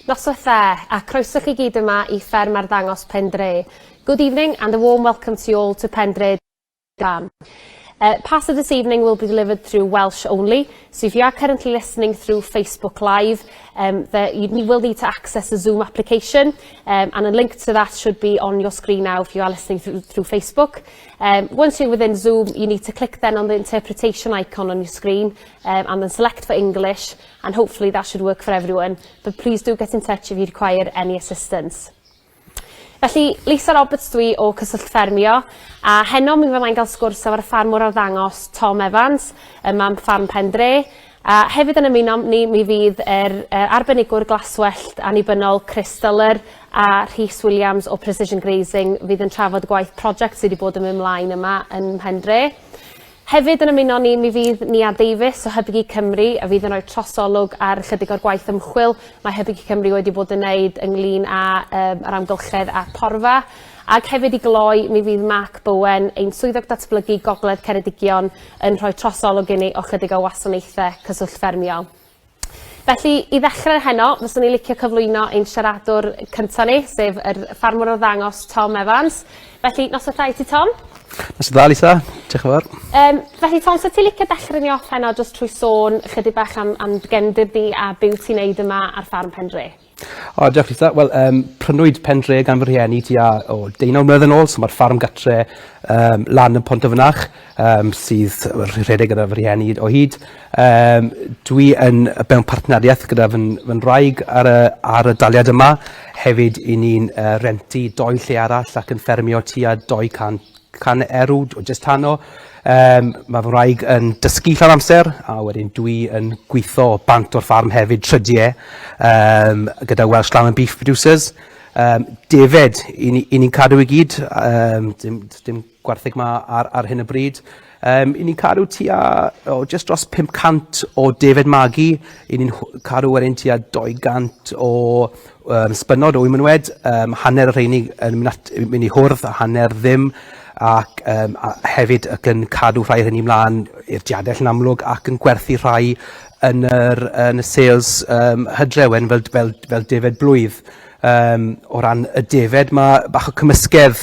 Noswaith dda, a croeso chi gyd yma i Fferm Arddangos Pen Dre. Good evening and a warm welcome to you all to Pen Dre Farm. Part of this evening will be delivered through Welsh only, so if you are currently listening through Facebook Live, there, you will need to access the Zoom application, and a link to that should be on your screen now if you are listening through Facebook. Once you're within Zoom, you need to click then on the interpretation icon on your screen, and then select for English, and hopefully that should work for everyone. But please do get in touch if you require any assistance. Felly, Lisa Roberts dwi o Cyswllt Ffermio, a heno mi fyddai'n cael sgwrs efo'r ffarmwr arddangos Tom Evans, yma am Ffarm Pen Dre. A hefyd yn ymuno ni mi fydd yr arbenigwr glaswellt annibynnol Chris Duller a Rhys Williams o Precision Grazing fydd yn trafod gwaith prosiect sydd wedi bod yn mynd mlaen yma yn Mhen Dre. Hefyd yn ymuno ni mi fydd Nia Davies o Hybu Cig Cymru a fydd yn rhoi trosolwg ar chydig o'r gwaith ymchwil mae Hybu Cig Cymru wedi bod yn neud ynglyn â yr amgylchedd a porfa. Ac hefyd i gloi mi fydd Mark Bowen, ein swyddog datblygu Gogledd Ceredigion, yn rhoi trosolwg i ni o chydig o wasanaethau cyswllt ffermio. Felly, i ddechrau heno, fyswn i'n licio cyflwyno ein siaradwr cynta ni, sef yr ffarmwr arddangos Tom Evans. Felly, noswaith dda i ti, Tom. Noswaith dda, Lisa. Diolch yn fawr. Felly, Tom, so ti'n licio dechrau ni off heno jyst trwy sôn chydig bach am dy gefndir di a be wyt ti'n neud yma ar ffarm Pen Dre? O, diolch Lisa. Wel, prynwyd Pen Dre gan fy rhieni tua o, 19 mlynedd yn ôl, so mae'r ffarm gatre lan yn Pontyfynach, sydd rhedeg gyda fy rhieni o hyd. Dwi yn mewn partneriaeth gyda fy, fy nraig ar y daliad yma. Hefyd, i ni'n rentu doi lle arall ac yn ffermio tua 200 can erw, o jyst tano. Mae fy wraig yn dysgu llawn amser, a wedyn dwi yn gweithio bant o'r ffarm hefyd trydiau gyda Welsh Lamb and Beef Producers. Defed, i ni'n ni cadw i gyd, dim gwartheg ma ar hyn o bryd. I ni'n cadw tua oh, just dros 500 o defed magu, i ni'n cadw wedyn tua 200 o sbynnod o wymynwed, hanner y rheini yn mynd i hwrdd a hanner ddim, ac a hefyd ac yn cadw rhai rheini mlaen i'r diadell yn amlwg ac yn gwerthu rhai yn y sales hydrewen fel defed blwydd. O ran y defed, mae bach o cymysgedd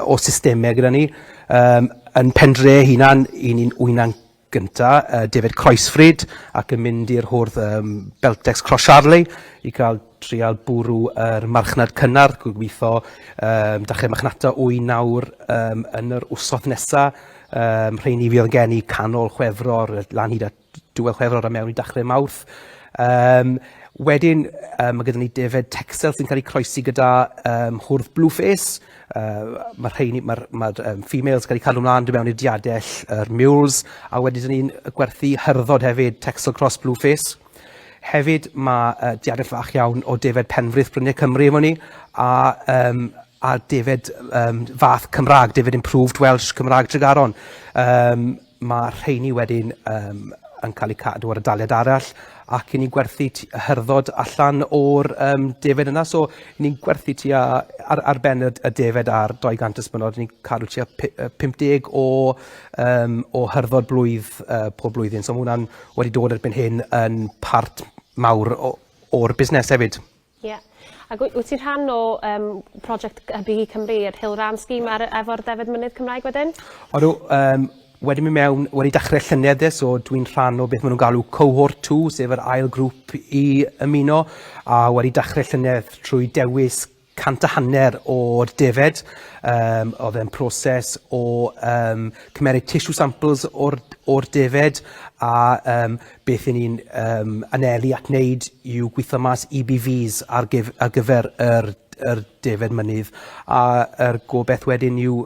o systemau gyda ni. Yn Pen Dre hunan, i ni'n wyna'n gynta, David Croesfrid, ac yn mynd i'r hwrdd Beltex Cross Charlie i gael trial bwrw yr marchnad cynnar, gobeithio dechrau marchnata wy nawr yn yr wsoth nesa. Rheini fydd yn geni canol Chwefror, lan hyd at diwedd Chwefror a mewn i dechrau Mawrth. Wedyn, mae gyda ni defed Texel sy'n cael ei croesi gyda hwrdd Blueface. Mae'r rheini, mae'r females cael eu cadw mlaen dod mewn i'r diadell, yr mules, a wedyn dyn ni'n gwerthu hyrddod hefyd, Texel Cross Blueface. Hefyd mae diadell fach iawn o defed Penfrith Bryniau Cymru efo ni, a defed fath Cymraeg, defed Improved Welsh Cymraeg Tregaron. Mae rheini wedyn yn cael eu cadw ar y daliad arall ac 'yn ni'n gwerthu hyrddod allan o'r defed yna. So 'yn ni'n gwerthu tua ar ben y defed a'r 200 ysbynnod, ni'n cadw tua 50 o hyrddod blwydd pob blwyddyn. So ma' hwnna'n wedi dod erbyn hyn yn part mawr o'r busnes hefyd. Ie. Ac wyt ti'n rhan o prosiect Hybu Cig Cymru, yr Hill Ram Scheme ar efo'r Defed Mynydd Cymraeg wedyn? Odw, wedi mynd mewn, wedi dechrau llynedd e, so dwi'n rhan o beth maen nhw'n galw cohort 2, sef yr ail grŵp i ymuno, a wedi dechrau llynedd trwy dewis 150 o'r defed. Oedd e'n proses o cymeryd tissue samples o'r defed a beth 'yn ni'n anelu at wneud yw gweithio mas EBVs ar gyfer yr defed mynydd a yr gobeith wedyn yw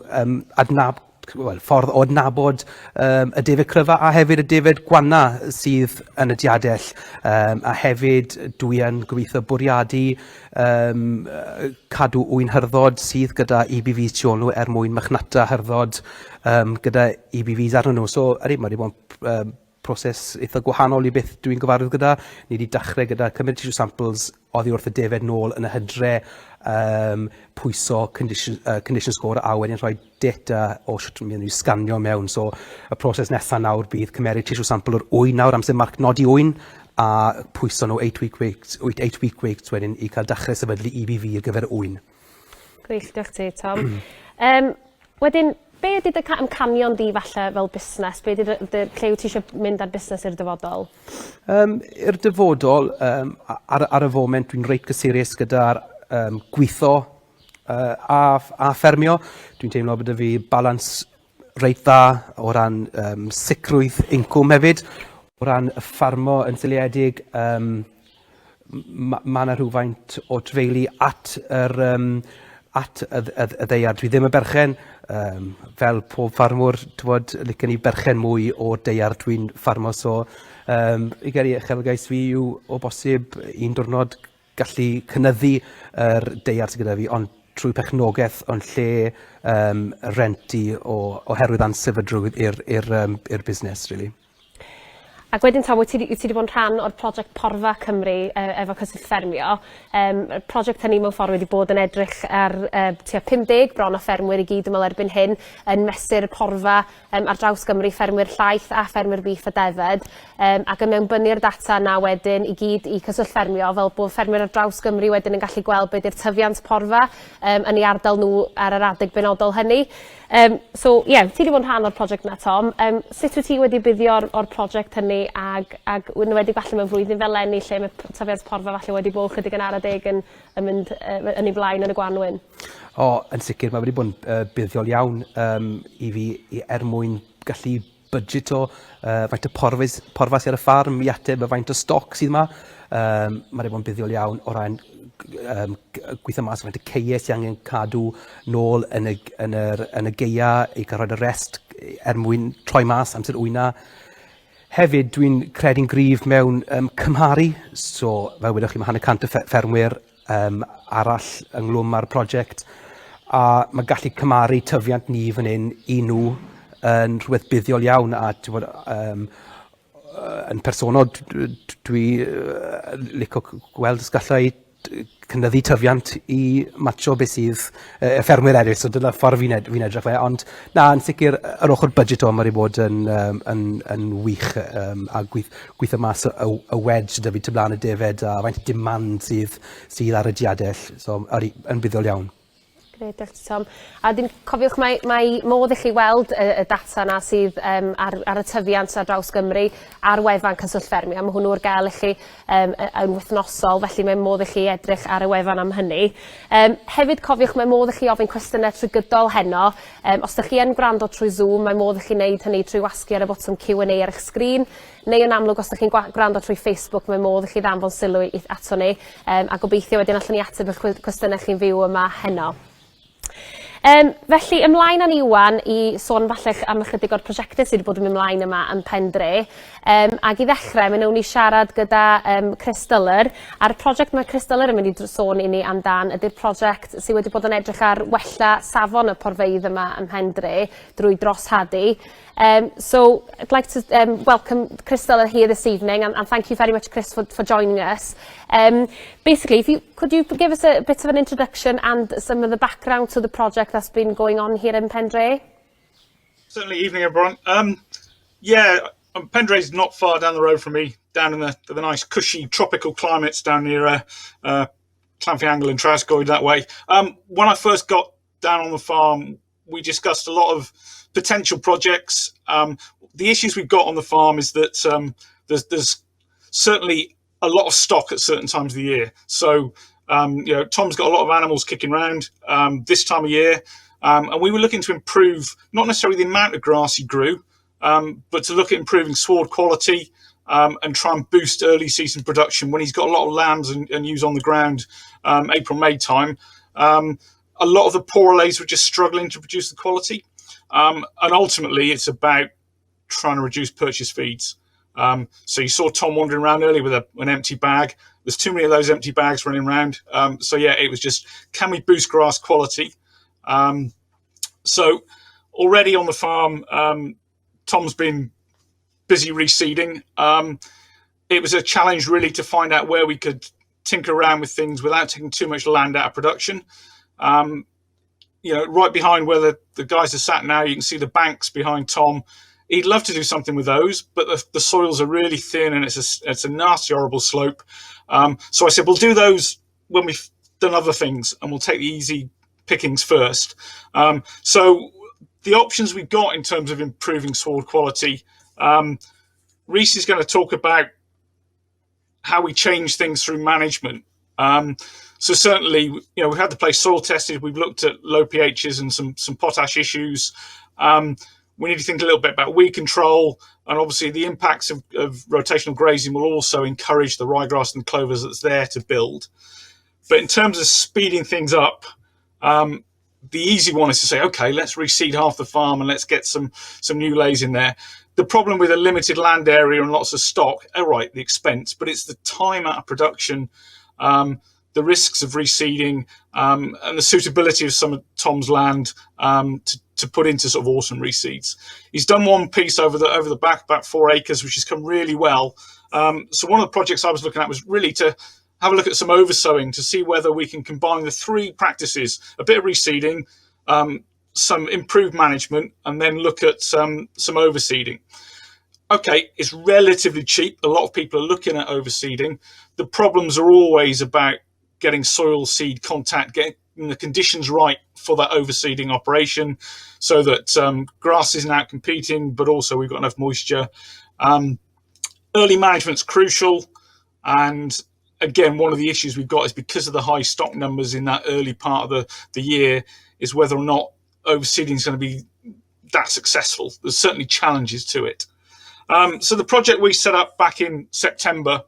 wel, ffordd o adnabod y defed cryfa a hefyd y defed gwanna sydd yn y diadell. A hefyd dwi yn gobeithio bwriadu cadw ŵyn hyrddod sydd gyda EBVs tu ôl nhw er mwyn marchnata hyrddod gyda EBVs arnyn nhw. So, ydy, mae wedi bod yn proses eitha gwahanol i beth dwi'n gyfarwydd gyda. Ni wedi dechrau gyda cymryd tissue samples oddi wrth y defed nôl yn y hydre, pwyso condition score a wedyn rhoi data o shwt maen nhw'n sganio mewn. So y proses nesaf nawr bydd cymeryd tissue sample o'r ŵyn nawr amser marcnodi ŵyn. a pwyso nhw 8 week weights, 8 week weights wedyn i cael dechrau sefydlu EBV ar gyfer y ŵyn. Gwych, diolch ti Tom. Um, wedyn, be ydy dy amcanion di falle fel busnes? Be ydy dy, dy, lle wyt ti eisiau mynd â'r busnes i'r dyfodol? Um, i'r dyfodol, um, ar, ar y foment dwi'n reit gysurus gyda'r um, gweithio uh, a, a ffermio. Dwi'n teimlo bod y fi balans reit dda o ran um, sicrwydd incwm hefyd. O ran y ffarmo yn seiliedig, um, ma' 'na rhywfaint o trefeili at yr yym at y y y ddaear. Dwi ddim yn berchen yym fel pob ffarmwr t'wod licen i berchen mwy o'r daear dwi'n ffarmo so yym fi'n credu uchelgais fi yw o bosib un diwrnod gallu cynyddu yr daear sy gyda fi ond trwy perchnogaeth ond lle yym rentu o oherwydd ansefydrwydd i'r i'r yym i'r busnes rili. Ac wedyn Tom wyt ti 'di wyt ti 'di bod yn rhan o'r project Porfa Cymru yy efo Cyswllt Ffermio. Yym y project hynny mewn ffor wedi bod yn edrych ar yy tua 50 bron o ffermwyr i gyd dwi me'wl erbyn hyn yn mesur y porfa yym ar draws Gymru, ffermwyr llaeth a ffermwyr bîff a defed yym ac yn mewnbynnu'r data 'na wedyn i gyd i Cyswllt Ffermio fel bo' ffermwyr ar draws Gymru wedyn yn gallu gweld be' 'di'r tyfiant porfa yym yn 'u ardal n'w ar yr adeg benodol hynny. Yym so ie ti 'di bod yn rhan o'r project 'na Tom yym sut wyt ti wedi buddio o'r o'r project hynny ag ag yn enwedig falle mewn flwyddyn fel 'leni lle ma' tyfiant porfa falle wedi bod chydig yn ara deg yn yn mynd yy yn ei flaen yn y gwanwyn? O yn sicir mae wedi bod yn yy buddiol iawn yym i fi i er mwyn gallu budgeto yy faint o porfys porfa sy ar y ffarm i ateb y faint o stoc sydd 'ma. Yym ma' 'di bod yn buddiol iawn o ran yym gweithio mas faint o ceie sy angen cadw nôl yn y yn yr yn y gaea i ca'l rhoid y rest er mwyn troi mas amser wyna. Hefyd dwi'n credu'n gryf mewn yym cymharu so fel wedoch chi ma' hanner cant o ffermwyr yym arall ynghlwm â'r project a ma' gallu cymharu tyfiant ni fan 'yn i nhw yn rhywbeth buddiol iawn a t'wod yym yn personol dwi yy lico gweld os galla i cynyddu tyfiant i matsio beth sydd yy y ffermwyr eryll so dyna ffordd fi'n ed- fi'n edrych fe ond na yn sicir yr ochr budget o ma' 'di bod yn yym yn yn wych yym a gwith- gwitho mas y y wedge sy 'da fi tu bla'n y defed a faint o demand sydd sydd ar y diadell so ydi yn buddiol iawn. Grêt diolch ti Tom. A wedyn cofiwch mae mae modd i chi weld y y data 'na sydd yym ar ar y tyfiant ar draws Gymru ar wefan Cyswllt Ffermio a ma' hwnnw ar ga'l i chi yym yn wythnosol felly mae modd i chi edrych ar y wefan am hynny. Yym hefyd cofiwch mae modd i chi ofyn cwestiyne trwy gydol heno. Yym os 'dych chi yn gwrando trwy Zoom mae modd i chi neud hynny trwy wasgu ar y botwm Q and A ar 'ych sgrin neu yn amlwg os 'dych chi'n gwrando trwy Facebook mae modd i chi ddanfon sylw i ato ni yym a gobeithio wedyn allwn ni ateb 'ych cwestiyne chi'n fyw yma heno. Yym felly ymlaen â ni ŵan i sôn falle am ychydig o'r prosiecte sy 'di bod yn myn' mlaen yma yn Pen-dre. Yym ag i ddechre mi newn ni siarad gyda yym Chris Duller a'r prosiect ma' Chris Duller yn mynd i sôn i ni amdan ydi'r prosiect sy wedi bod yn edrych ar wella safon y porfeydd yma ym Mhen-dre drwy droshadu. So I'd like to welcome Chris Duller here this evening and thank you very much Chris for joining us. Basically if you could you give us a bit of an introduction and some of the background to the project that's been going on here in Pendre? Certainly, evening everyone. Yeah, Pendre's not far down the road from me, down in the nice cushy tropical climates down near Llanfihangel and Trawsgoed that way. When I first got down on the farm, we discussed a lot of potential projects. The issues we've got on the farm is that there's certainly a lot of stock at certain times of the year. So, Tom's got a lot of animals kicking around this time of year. And we were looking to improve, not necessarily the amount of grass he grew, but to look at improving sward quality and try and boost early season production when he's got a lot of lambs and ewes on the ground, April, May time. A lot of the poor allays were just struggling to produce the quality. And ultimately, it's about trying to reduce purchase feeds. So you saw Tom wandering around earlier with an empty bag. There's too many of those empty bags running around. It was just, can we boost grass quality? So already on the farm, Tom's been busy reseeding. It was a challenge really to find out where we could tinker around with things without taking too much land out of production. Right behind where the guys are sat now, you can see the banks behind Tom. He'd love to do something with those, but the soils are really thin and it's a nasty, horrible slope. So I said, we'll do those when we've done other things, and we'll take the easy pickings first. So the options we've got in terms of improving sward quality, Rhys is going to talk about how we change things through management. So certainly, we've had the place soil tested. We've looked at low pHs and some potash issues. We need to think a little bit about weed control, and obviously the impacts of rotational grazing will also encourage the ryegrass and clovers that's there to build. But in terms of speeding things up, the easy one is to say, okay, let's reseed half the farm and let's get some new leys in there. The problem with a limited land area and lots of stock, all right, the expense, but it's the time out of production, the risks of reseeding, and the suitability of some of Tom's land to put into sort of autumn reseeds. He's done one piece over the back, about 4 acres, which has come really well. So one of the projects I was looking at was really to have a look at some oversowing to see whether we can combine the three practices, a bit of reseeding, some improved management, and then look at some overseeding. Okay, it's relatively cheap. A lot of people are looking at overseeding. The problems are always about getting soil seed contact, getting the conditions right for that overseeding operation so that grass isn't out competing, but also we've got enough moisture. Early management's crucial, and again, one of the issues we've got is because of the high stock numbers in that early part of the year is whether or not overseeding is going to be that successful. There's certainly challenges to it. So the project we set up back in September,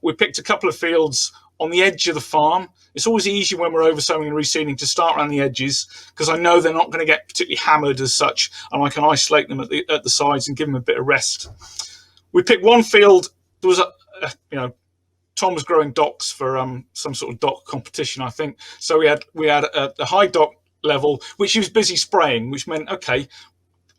we picked a couple of fields on the edge of the farm. It's always easier when we're oversowing and reseeding to start around the edges, because I know they're not going to get particularly hammered as such, and I can isolate them at the sides and give them a bit of rest. We picked one field. There was Tom was growing docks for some sort of dock competition, I think. So we had a high dock level, which he was busy spraying, which meant, okay,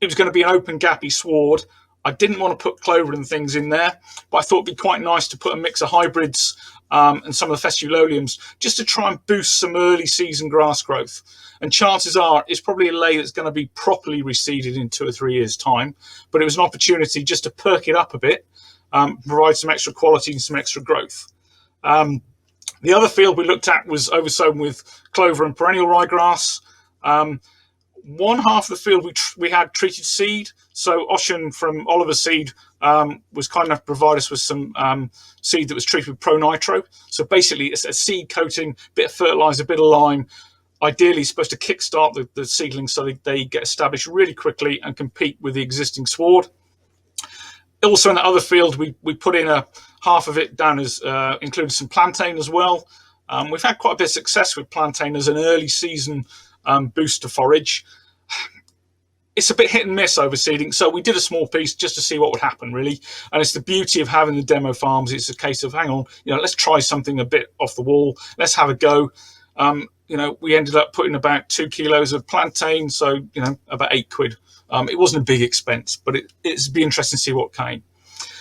it was going to be an open gappy sward. I didn't want to put clover and things in there, but I thought it'd be quite nice to put a mix of hybrids and some of the festuloliums just to try and boost some early season grass growth. And chances are it's probably a ley that's going to be properly reseeded in 2 or 3 years' time, but it was an opportunity just to perk it up a bit, provide some extra quality and some extra growth. The other field we looked at was oversown with clover and perennial ryegrass. One half of the field we had treated seed. So Oshin from Oliver Seed was kind enough to provide us with some seed that was treated with ProNitro. So basically it's a seed coating, bit of fertilizer, bit of lime. Ideally supposed to kickstart the seedlings so they get established really quickly and compete with the existing sward. Also in the other field, we put in a half of it down as included some plantain as well. We've had quite a bit of success with plantain as an early season boost to forage. It's a bit hit and miss overseeding, so we did a small piece just to see what would happen, really. And it's the beauty of having the demo farms. It's a case of, hang on, let's try something a bit off the wall. Let's have a go. We ended up putting about 2 kilos of plantain, so, about £8. It wasn't a big expense, but it'd be interesting to see what came.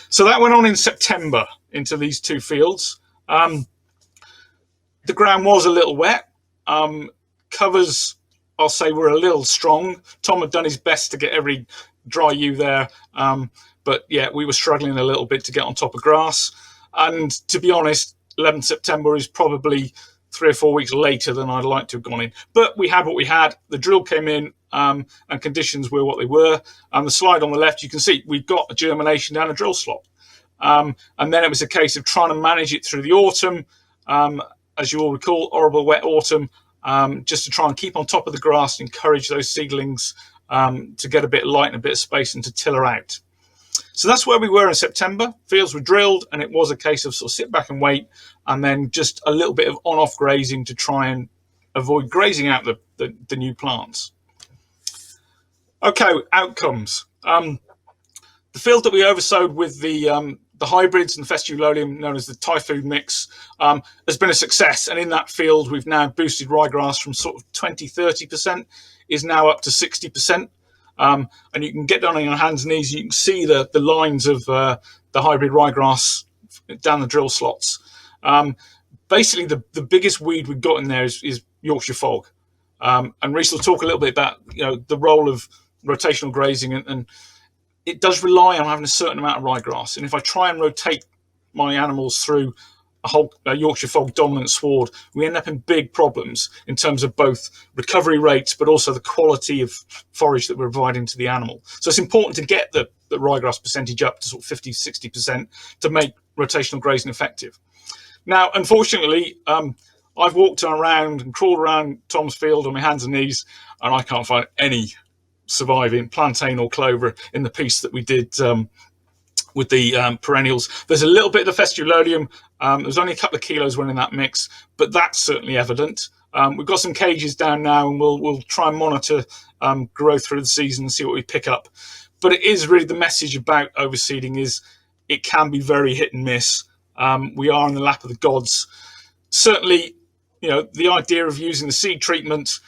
So that went on in September into these two fields. The ground was a little wet. Covers, I'll say, were a little strong. Tom had done his best to get every dry ewe there. But yeah, we were struggling a little bit to get on top of grass. And to be honest, 11th September is probably 3 or 4 weeks later than I'd like to have gone in. But we had what we had. The drill came in and conditions were what they were. And the slide on the left, you can see we've got a germination down a drill slot. And then it was a case of trying to manage it through the autumn. As you all recall, horrible wet autumn, just to try and keep on top of the grass and encourage those seedlings to get a bit of light and a bit of space and to tiller out. So that's where we were in September. Fields were drilled, and it was a case of sort of sit back and wait, and then just a little bit of on-off grazing to try and avoid grazing out the new plants. Okay, outcomes. The field that we oversowed with the hybrids and festulolium, known as the Typhoon mix, has been a success. And in that field, we've now boosted ryegrass from sort of 20, 30% is now up to 60%. And you can get down on your hands and knees, you can see the lines of the hybrid ryegrass down the drill slots. Basically, the biggest weed we've got in there is Yorkshire fog. And Rhys will talk a little bit about the role of rotational grazing and It does rely on having a certain amount of ryegrass. And if I try and rotate my animals through a whole Yorkshire Fog dominant sward, we end up in big problems in terms of both recovery rates, but also the quality of forage that we're providing to the animal. So it's important to get the ryegrass percentage up to sort of 50, 60% to make rotational grazing effective. Now, unfortunately, I've walked around and crawled around Tom's field on my hands and knees, and I can't find any surviving plantain or clover in the piece that we did with the perennials. There's a little bit of the festulolium. There's only a couple of kilos went in that mix, but that's certainly evident. We've got some cages down now, and we'll try and monitor growth through the season and see what we pick up. But it is really the message about overseeding is it can be very hit and miss. We are in the lap of the gods. Certainly, you know, the idea of using the seed treatment,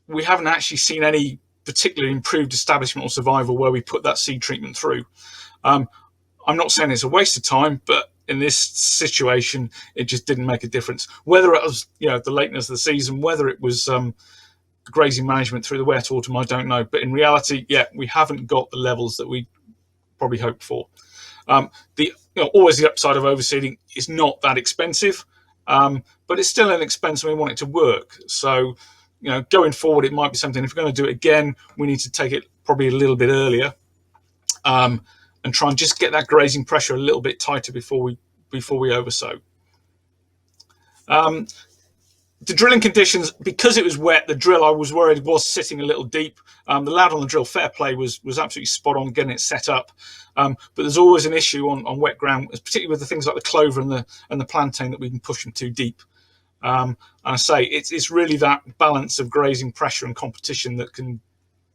we haven't actually seen any particularly improved establishment or survival where we put that seed treatment through. I'm not saying it's a waste of time, but in this situation, it just didn't make a difference. Whether it was, you know, the lateness of the season, whether it was grazing management through the wet autumn, I don't know. But in reality, yeah, we haven't got the levels that we probably hoped for. Always the upside of overseeding is not that expensive, but it's still an expense and we want it to work. So, you know, going forward, it might be something, if we're going to do it again, we need to take it probably a little bit earlier, and try and just get that grazing pressure a little bit tighter before we oversow. The drilling conditions, because it was wet, the drill I was worried was sitting a little deep. The lad on the drill, fair play, was absolutely spot on getting it set up. But there's always an issue on wet ground, particularly with the things like the clover and the plantain, that we can push them too deep. And I say it's really that balance of grazing pressure and competition that can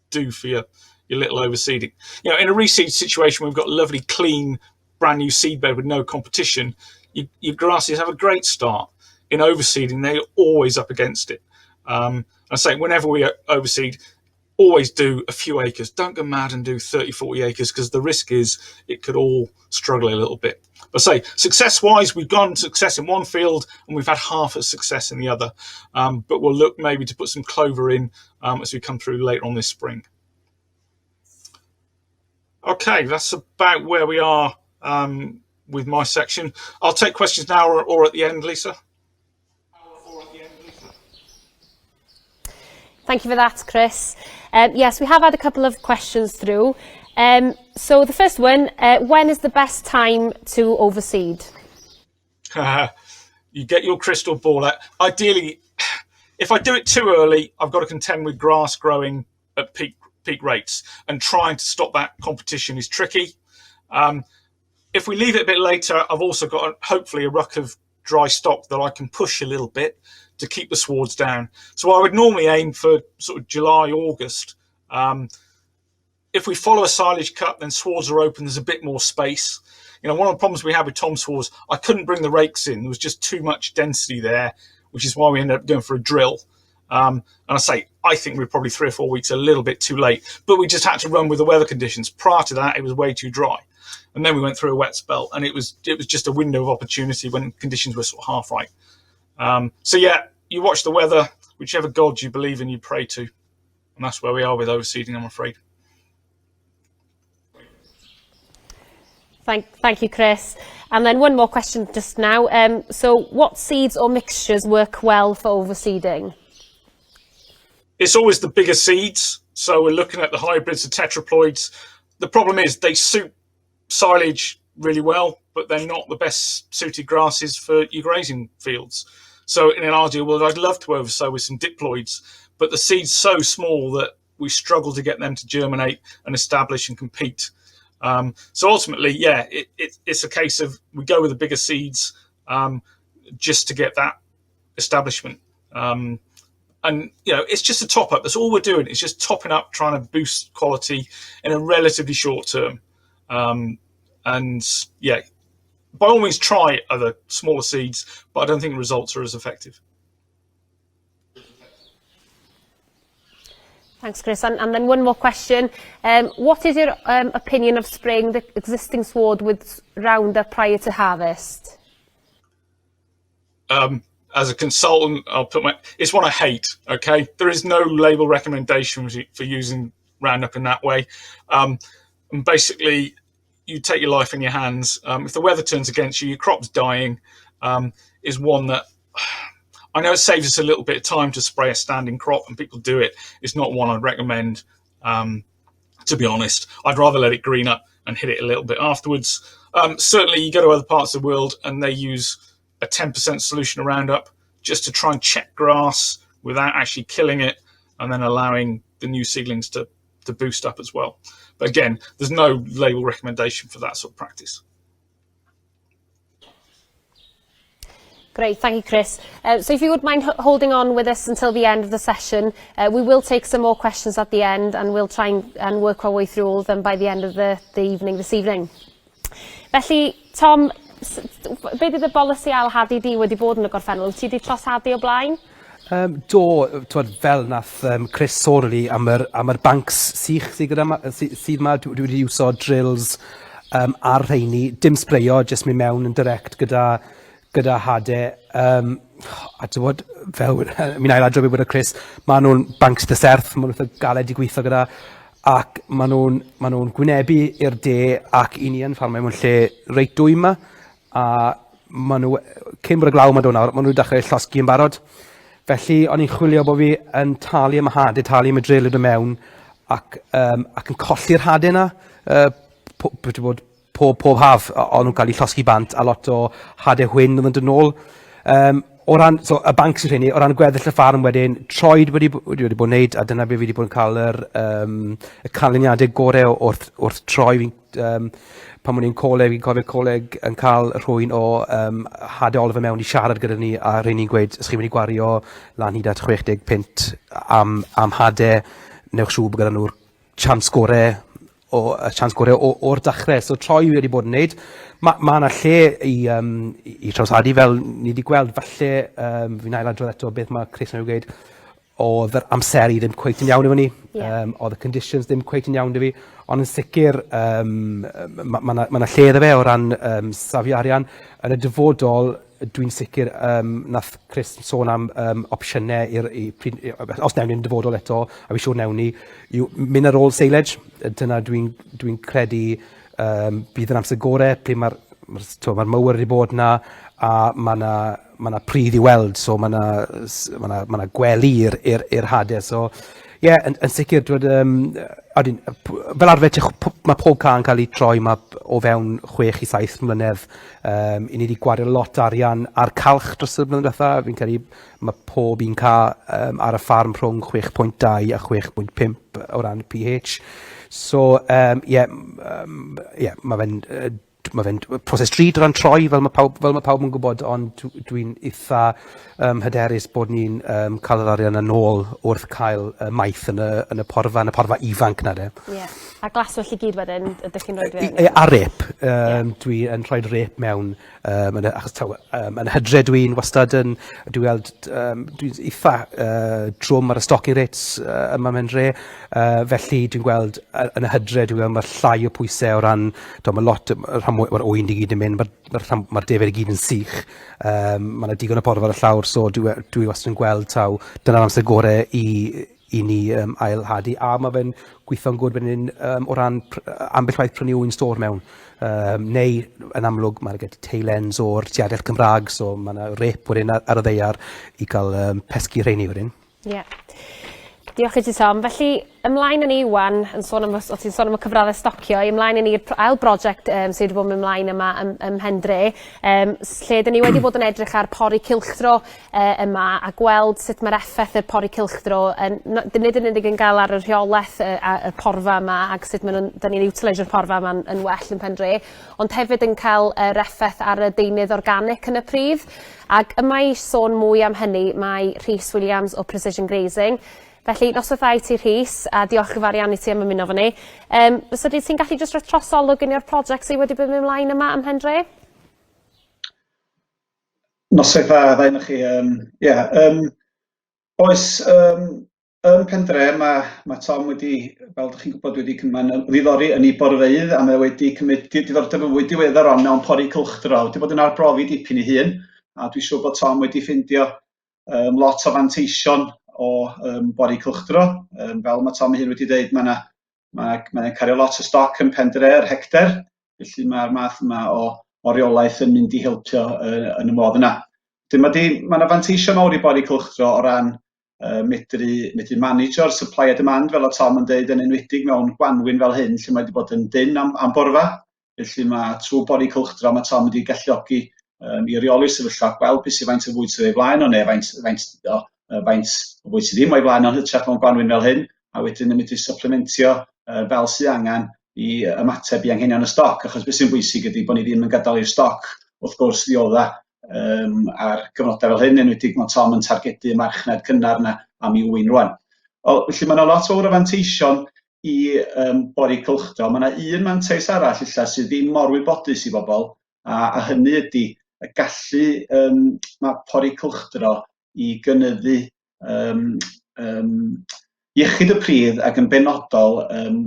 do for your little overseeding. You know, in a reseed situation, we've got lovely, clean, brand new seed bed with no competition. Your grasses have a great start. In overseeding, they're always up against it. I say whenever we overseed, always do a few acres. Don't go mad and do 30, 40 acres, because the risk is it could all struggle a little bit. But say, success-wise, we've gone success in one field and we've had half a success in the other. But we'll look maybe to put some clover in as we come through later on this spring. Okay, that's about where we are with my section. I'll take questions now or at the end, Lisa. Thank you for that, Chris. Yes, we have had a couple of questions through. So the first one, when is the best time to overseed? You get your crystal ball out. Ideally, if I do it too early, I've got to contend with grass growing at peak rates, and trying to stop that competition is tricky. If we leave it a bit later, I've also got hopefully a ruck of dry stock that I can push a little bit to keep the swards down. So I would normally aim for sort of July, August. If we follow a silage cut, then swards are open, there's a bit more space. You know, one of the problems we had with Tom's swards, I couldn't bring the rakes in. There was just too much density there, which is why we ended up going for a drill. And I say, I think we were probably 3 or 4 weeks a little bit too late, but we just had to run with the weather conditions. Prior to that, it was way too dry. And then we went through a wet spell, and it was just a window of opportunity when conditions were sort of half right. So yeah, you watch the weather, whichever god you believe in, you pray to. And that's where we are with overseeding, I'm afraid. Thank you, Chris. And then one more question just now. So what seeds or mixtures work well for overseeding? It's always the bigger seeds. So we're looking at the hybrids, the tetraploids. The problem is they suit silage really well, but they're not the best suited grasses for your grazing fields. So in an ideal world, I'd love to oversow with some diploids, but the seed's so small that we struggle to get them to germinate and establish and compete. So ultimately, yeah, it's a case of we go with the bigger seeds just to get that establishment. And, you know, it's just a top up. That's all we're doing. It's just topping up, trying to boost quality in a relatively short term. And yeah, by all means, try other smaller seeds, but I don't think the results are as effective. Thanks, Chris. And then one more question. What is your opinion of spraying the existing sward with Roundup prior to harvest? As a consultant, I'll put my... It's one I hate, okay? There is no label recommendation for using Roundup in that way. And basically, you take your life in your hands. If the weather turns against you, your crop's dying, is one that I know it saves us a little bit of time to spray a standing crop, and people do it. It's not one I'd recommend, to be honest. I'd rather let it green up and hit it a little bit afterwards. Certainly, you go to other parts of the world and they use a 10% solution of Roundup just to try and check grass without actually killing it, and then allowing the new seedlings to boost up as well. But again, there's no label recommendation for that sort of practice. Great, thank you, Chris. So if you would mind holding on with us until the end of the session, we will take some more questions at the end and we'll try and work our way through all of them by the end of the evening this evening. Felly, Tom, beth ydy bolisi ailhadu di wedi bod yn y gorffennol? Ti wedi troshadu o blaen? Do, twod, fel nath Chris sôn really am yr banks sych sydd gyda ma, sydd ma, dwi wedi iwso drills ar rheini, dim spreio, jyst mynd mewn yn direct gyda hade. A ti'n bod, fel, mi'n ailadrodd beth bod Chris, maen nhw'n banks eitha serth, maen nhw'n eitha galed i gweithio gyda, ac maen nhw gwynebu i'r de ac i ni yn ffarmio mewn lle reit dwym 'ma, a maen nhw, cyn bod y glaw ma'n dod nawr, maen nhw'n dechrau llosgi yn barod. Felly, o'n i'n chwilio bod fi yn talu am y hade, talu am y drill i dod mewn, ac yn colli'r hade yna, bod, pob haf, o'n nhw'n cael eu llosgi bant, a lot o hade chwyn oedd yn dod nôl. O ran, so, y banc sy'n rheini, o ran gweddill y ffarm wedyn, troed wedi bod yn neud, a dyna be fi wedi bod yn cael y canlyniadau gorau wrth troi. Fi'n, pan o'n i'n coleg, fi'n cofio coleg yn cael rhywun o Hade Oliver mewn i siarad gyda ni, a rheini'n gweud, os chi'n mynd i gwario lan hyd at 60 punt am hade, newch siŵr bod gyda nhw'r chance gore y chance gore o'r dechrau. So troi wedi bod yn neud. Mae ma yna lle i trawshadu fel ni wedi gweld. Falle, fi'n ailadrodd eto beth mae Chris yn gweud, oedd yr amseru ddim cweit yn iawn efo ni. Oedd y conditions ddim cweit yn iawn 'da fi. Ond yn sicr, mae ma, ma, ma lle iddo fe o ran safio arian. Yn y dyfodol, dwi'n sicr, nath Chris sôn am opsiynau os newn ni'n dyfodol eto, a fi siŵr newn ni, yw mynd ar ôl silage. Dyna dwi'n dwi credu bydd yn amser gorau, ple mae'r ma, ma mower wedi bod na, a mae yna ma 'na pridd i weld, so mae yna ma 'na, ma 'na gwely i'r hadau. So, ie, yeah, yn sicr, dwi, odyn, fel arfer, mae pob cae yn cael ei troi ma o fewn 6 i 7 mlynedd. I ni wedi gwario lot arian ar calch dros y blynedd diwetha. Fi'n credu mae pob un cae ar y ffarm rhwng 6.2 a 6.5 o ran pH. So, yeah, yeah, mae fe'n proses drud o ran troi, fel mae pawb yn gwybod, ond dwi'n eitha hyderus bod ni'n cael yr arian yn ôl wrth cael maeth yn y porfa ifanc na de. Ie. Yeah. A glaswellt i gyd wedyn, ydych chi'n rhoi fewn? A rêp. Dwi yn rhoi rêp mewn, achos taw, yn hydre dwi'n wastad yn, dwi'n weld, dwi'n eitha drwm ar y stocking rates yma mewn dre, felly dwi'n gweld yn y hydre, dwi'n gweld mae llai o pwysau o ran, do, mae lot, rhan mae'r ŵyn i gyd yn mynd, mae'r ma defaid i gyd yn sych, mae yna digon o porfa ar y llawr, so dwi wastad yn gweld taw dyna'r amser gorau i ni ailhadu, a mae fe'n gweithio'n gwrdd wedyn o ran ambell waith prynu ŵyn stôr mewn. Neu, yn amlwg, mae'n gen tail ends o'r diadell Cymraeg, so mae yna rêp wedyn ar y ddaear i gael pesgi rheini wedyn. Ie. Yeah. Diolch i ti, Tom. Felly, ymlaen â ni wan, yn sôn am, o ti'n sôn am y cyfraddau stocio, ymlaen â ni i'r ail brosiect sydd wedi bod yn mynd ymlaen yma ym Mhendre, lle dyn ni wedi bod yn edrych ar pori cylchdro yma a gweld sut mae'r effaith y pori cylchdro yn, no, nid yn unig yn gael ar y rheolaeth y porfa yma ac sut maen nhw'n, dyn ni'n utilisio'r porfa yma'n yn well yn Pendre, ond hefyd yn cael yr effaith ar y deunydd organic yn y pridd. Ac yma i sôn mwy am hynny mae Rhys Williams o Precision Grazing. Felly, noswaith dda i ti, Rhys, a diolch yn fawr iawn i ti am ymuno fo ni. Fysa di ti'n gallu jyst rhoi trosolwg i ni o'r prosiect sydd wedi bod yn mynd ymlaen yma ym Mhendre? Noswaith dda, ddau ohonoch chi. Yeah, oes, ym Mhendre mae Tom wedi, fel ydych chi'n gwybod, wedi mae'n ddiddori yn ei borfeydd a mae wedi cymryd diddordeb yn fwy diweddar ond mewn pori cylchdro. Wedi bod yn arbrofi dipyn ei hun, a dwi'n siŵr bod Tom wedi ffeindio lot o fanteision o bori cylchdro. Fel mae Tom ei hun wedi dweud, mae yna Mae mae'n cario lot o stoc yn Pendre yr hecter, felly mae'r math yma o, o reolaeth yn mynd i helpu yn y modd yna. Wedyn mae, di, mae yna fanteision mawr i bori cylchdro o ran medru, medru manageo'r supply a demand, fel o Tom yn dweud, yn enwedig mewn gwanwyn fel hyn, lle mae wedi bod yn dynn am, am borfa. Felly mae trwy bori cylchdro, mae Tom wedi galluogi i reoli'r sefyllfa, gweld beth sydd faint o fwyd sydd o'i flaen o, neu faint, faint, o, faint o fwyd sydd ddim o'i flaen o'n hytrach mewn gwanwyn fel hyn, a wedyn yn medru supplementio fel sydd angen i ymateb i anghenion y stoc, achos beth sy'n bwysig ydy bod ni ddim yn gadael i'r stoc, wrth gwrs, ddiodda ar gyfnodau fel hyn, enwedig mae Tom yn targedu y marchnad cynnar yna am i wyn rwan. O, felly mae yna lot fawr o fanteision i bori cylchdro. Mae yna un mantais arall ella sydd ddim mor wybodus i bobl, a, a hynny ydy y gallu mae pori cylchdro i gynyddu iechyd y pridd ac yn benodol